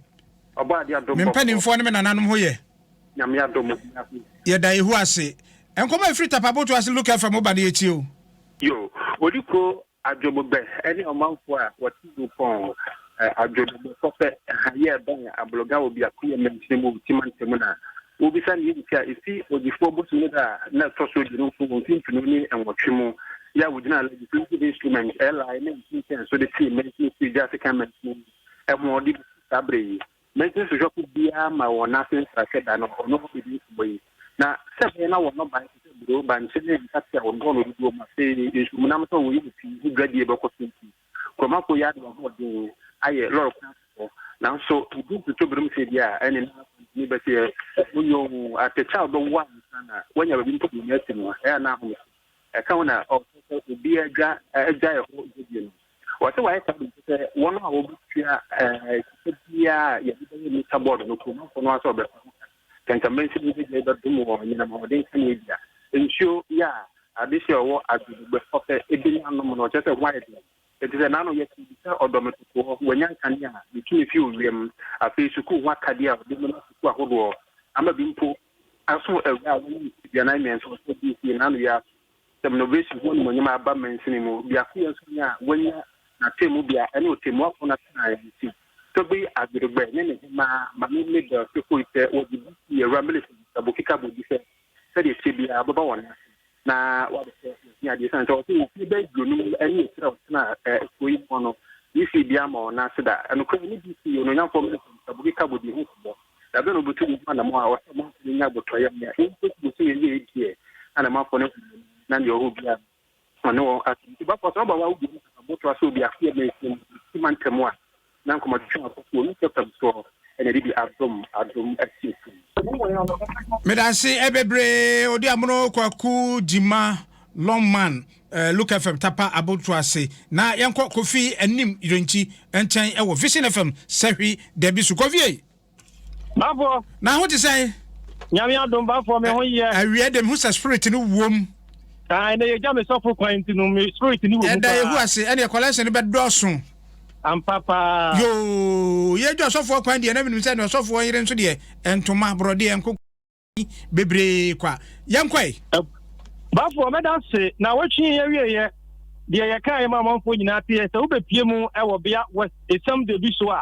Ɔbɔ adeɛ adom Me bɔfoɔ. mpanimfoɔ ne me nananom ho yɛ? Nyame adom. Yɛda Yehowa ase. Nkɔmmɔ a ɛfiri Tapa aboto ase Look FM ba no yɛtie o. Yo, odi kuro Adwobogbɛ ne ɔmanfoɔ a wɔte Nupɔn, Adwobogbɛ Kɔfɛ ha yɛɛ bɛn Abloga wɔ Biakoyɛ mansini mu wɔ Ti mantam mu na wɔrebisa nea enti a ɛfi Ɔgyefoɔ bosome no da a na ɛtɔ so aduonu nkron wɔ mfe 2008 mu yɛ a wɔgyinaa Legislative Instrument, LI, ne nkyɛnkyɛn so de tee mansini firii Gyaase-Kan mansini mu ho de bɛsi saa berɛ yi. Mansin sohwɛfo biara ma wɔn ase nsrahwɛ da no, ɔno hɔ bedi nkɔmmɔ yi. Na sɛ ɛbɛyɛ na wɔn nnɔbae te sɛ aburow, bankye ne nkate a wɔdɔɔ no dodoɔ mu afei nsuomnam sɛ wɔyɛ no pii ho dwadie bɛkɔ so nti, kuromafo yi ade wɔn ahoɔden ayɛ lɔre kwan foforɔ. Nanso edu ntotobere mu sɛ bi a, ɛne na kwantuni bɛteɛ onyoo atɛkyɛ a wobɛwo ansa na woanya baabi mpo de wo nan asi no, ɛyɛ a na ahome so. Ɛka ho na ɔsɛ sɛ obiara dwa gyae ɛhɔ dwadie no. Wɔsɛ wɔayɛ saa de sɛ wɔn a wɔbɛtua sika biara a yɛde bɛyɛ mita bɔɔdo no kuromanfoɔ no ara sɛ wɔbɛfa ho ka. Kankamansi no bɛgyae bɛdom wɔ anyinam ahoɔden kaneadua, nsuo yɛ a adehye a ɔwɔ Adwodugbɛ fɔfɛ bɛnya anom no, ɔkyerɛ sɛ ho ayɛ den. Enti sɛ n'ano yɛ tee sɛ ɔdɔmetokoɔ, wanya nkanea a ne tumi fi owia mu, afei sukuu ho akadeɛ a ɔde mema sukuu ahodoɔ ama bi mpo aso awuraa a wanya mfe 43 ɔsɛ DC n'ano yɛ aso sɛ Mnovation ho animuonyam aba mansini mu biakoyɛ nso nya a wanya n'atemmu bea ne ɔtemmuafo no atenaeɛ nti Togbe Adweregbɛ ne ne hemmaa Mame Mabel Sefoi sɛ wɔgye DC Awura Millicent Abokika Bodi sɛ sɛdeɛ ɛteɛ biara ɔbɛba wɔn ase na wabɛhwɛ n'ahiadeɛ ɛsiane sɛ ɔse mfeɛ bɛyɛ 50 ne akyire a ɔtenaa kuro yi mu no DC biara ma wɔn ase da. Nokorɛ ne DC Onuonyamfoɔ Millicent Abokika Bodi ho nkɔmmɔ. Da bɛn na obetu ne ho anammɔn a ɔsɛ ɔmanfo no nya abotɔyam nea enti bosu yɛ yɛ deɛ a na manfo no hu na nea ɔwɔ biara no ɔne wɔn ase nti bafo sɛ ɔba wa wodi mu kasa botoa sɛ obi afe ma esi mu si mantam a na nkɔmɔtwetwe akɔ so wɔ nsa fam soɔ ɛna ɛde bi adom adom atiefo. Medase bebree odi amono kwaku gyima long man eh, Look FM tapa aboto ase na yɛnkɔ kofi anim yerɛnkyi nkyɛn ɛwɔ Vision FM sɛhwi dabi so kofi ei. Bafoɔ. Na ho te sɛn? Nyame adom bafoɔ me ho yɛ. Awia de mehu sɛ spirit no wom. Ah, ɛnɛ yɛgya me sɔfo kwan nti no me spirit no wɔ mu paa. Ɛda yɛhu ase ɛne collection no bɛdɔɔso. Ampa paa. Yoo, yɛgya ɔsɔfoɔ kwan deɛ na menim sɛ ne ɔsɔfoɔ yere nso deɛ ntoma borɔdeɛ nkoko bebree kwa. Yɛnkɔe. Bafoɔ mɛda ase na wɔtwe awieɛ deɛ yɛkaeɛ ma amanfoɔ nyinaa teɛ sɛ wobɛpie mu wɔ bea west esam de bi so a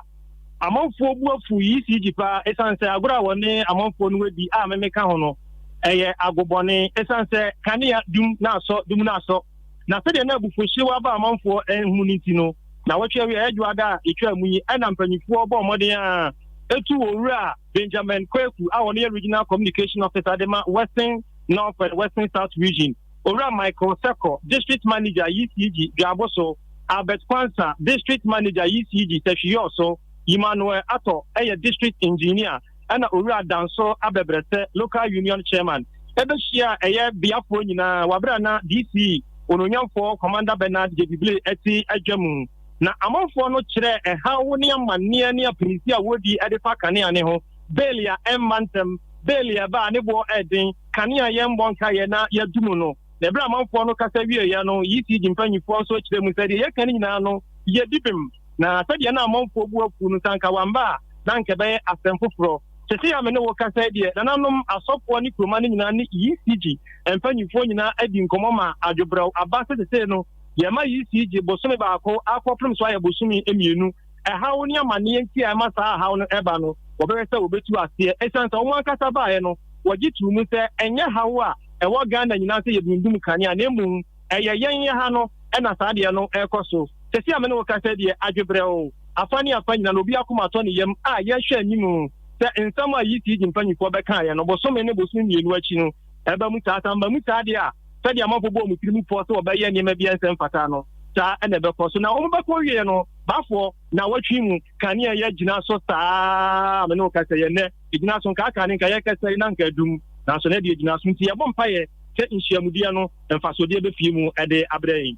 amanfoɔ bu afu ECG paa ɛsiane sɛ agorɔ a wɔne amanfoɔ no adi a memeka ho no ɛyɛ agobɔne ɛsiane sɛ kanea dum na asɔ dum na asɔ na sɛdeɛ na abufuhyew aba amanfoɔ ɛhu no nti no na wɔtwe awie ɛyɛ dwoada a yɛtwa mu yi ɛna mpanyinfoɔ bɔ mmɔden a ɛtu owura Benjamin Kweku a ɔno yɛ Regional Communication Officer de ma Western North and Western South Region, Owura Michael Seko, District Manager ECG Dwaboso, Albert Kwansa, District Manager ECG Sehwiyɔso, Emmanuel Atɔ yɛ District Engineer ɛna Owura Danso Abɛbrɛsɛ Local Union Chairman ɛbɛhyia ɛyɛ beafoɔ nyinaa wɔ aberɛ a na DC Onuonyamfoɔ Commander Bernard Jebible te adwa mu. Na amanfoɔ no kyerɛɛ ɛhaw ne amanneɛ ne apinisi a wɔdi de fa kanea ne ho, bail a ɛmma ntɛm, bail a ɛba a ne boɔ ɛden, kanea a yɛmmɔ nkaeɛ na yɛadum no. Na ɛberɛ a amanfoɔ no kasa wieeɛ no, ECG mpanimfoɔ nso kyerɛɛ mu sɛ deɛ yɛka no nyinaa no yɛdi bem. Na sɛdeɛ na amanfoɔ bu afu no, sɛ anka wamba a, na anka ɛbɛyɛ asɛm foforɔ. Seesei a me ne wo rekasa yi deɛ, nananom, asɔfoɔ ne kuroma no nyinaa ne ECG mpanimfoɔ nyinaa adi nkɔmmɔ ma adwobrɛw aba sɛ seesei no, yɛma ECG bosome baako akɔpem so ayɛ bosome mmienu. Ɛhaw ne amanneɛ nti a ɛma saa haw no ba no, wɔbɛhwɛ sɛ wɔbɛtu aseɛ. Ɛsiane sɛ wɔn ankasa baeɛ no, wɔgye too mu sɛ ɛnyɛ haw a ɛwɔ Ghana nyinaa sɛ yɛdundum kanea na mmom ɛyɛ yɛn ha no na saa adeɛ no rekɔ so. Seesei a me ne wo kasa yi deɛ, adwebrɛw, afa ne afa nyinaa no, obi akoma atɔ ne yam a yɛhwɛ anim sɛ nsɛm a ECG mpanimfoɔ bɛkaeɛ no, bosome ne bosome mmienu akyi no, ɛba mu saa. Sɛ amma mu saa deɛ a, sɛdeɛ amanfoɔ bɔɔ wɔn tirim pɔ sɛ wɔbɛyɛ nneɛma bi a ɛnsɛ mfata no, saa na ɛbɛkɔ so. Na wɔbɛkɔ wieɛ no, bafoɔ, nnawɔtwe mu, kanea yi agyina so saa a me ne wo kasa yi ɛnnɛ, ɛgyina so, nka aka ne nka yɛkasa yi na nka adum, nanso na ɛdeɛ ɛgyina so. Nti yɛbɔ mpaeɛ sɛ nhyiamudeɛ no mfasodeɛ bɛfie mu de abrɛ yɛn.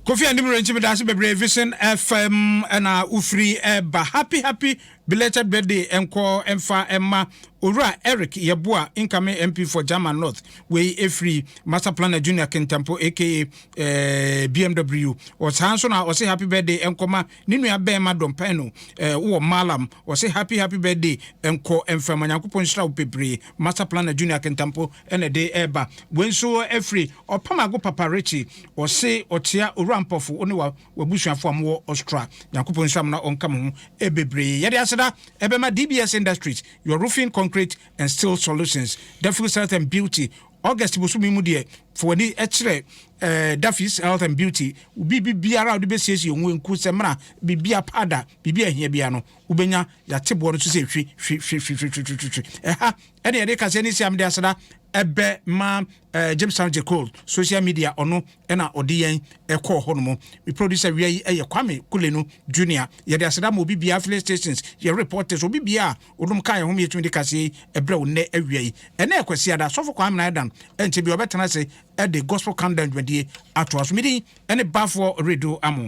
Kofi Anim Renkyi medase bebree Vision FM na wofiri ɛba happy happy belated birthday nkɔ mfa mma Owura Eric Yeboah incoming MP for German North wei ɛfiri Master Planner Junior Kintampo aka eh, BMW ɔsaa nso na ɔse happy birthday nkɔma ne nua bɛɛma Dɔmpɛno eh, wɔ Malam ɔse happy happy birthday nkɔ mfa ma Nyankopɔn nhyira wo bebree Master Planner Junior Kintampo ɛna ɛde ɛreba. Wei nso ɛfiri Ɔpamago Papa Richie, ɔse ɔkyea Owura Mpɔfo wo ne w'abusuafo a mowɔ Austria. Nyankopɔn nhyira mo na ɔnka mo ho bebree. Yɛde aseda ɛbɛma DBS Industries, your roofing, concrete and steel solutions, Daffy's Health and Beauty. August bosome mu deɛ, fa w'ani kyerɛ eh, Daffy's Health and Beauty. Wo biribi biara a wode bɛsiesie wo ho, nku, samina, biribia, powder, biribi a ɛhia biara no, wobɛnya. Yɛate boɔ no so sɛ hwi, hwi, hwi, hwi, hwi, hwi, hwi, hwi. Ɛha ɛne yɛde kaseɛ ne si a mede aseda ɛbɛ ma eh, James Town Jacol social media ɔno ɛna ɔde yɛn ɛkɔɔ hɔ nom. Me producer wia yi ɛyɛ Kwame Kulenu Junior. Yɛde aseda ma obi biara filling stations, yɛ reporters, obi biara a onom kaa yɛn ho ma yɛtumi de kaseɛ yi ɛbrɛ wo nnɛ awia yi. Ɛnɛ Kwasiada, Sɔfo Kwame Naidan ɛnkyɛ bi ɔbɛtena ase ɛde Gospel Countdown dwumadie atoa so. Me din ɛne Bafoɔ Redo Amo.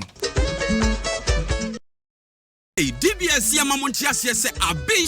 DBS yɛ ma mo nte aseɛ sɛ aben.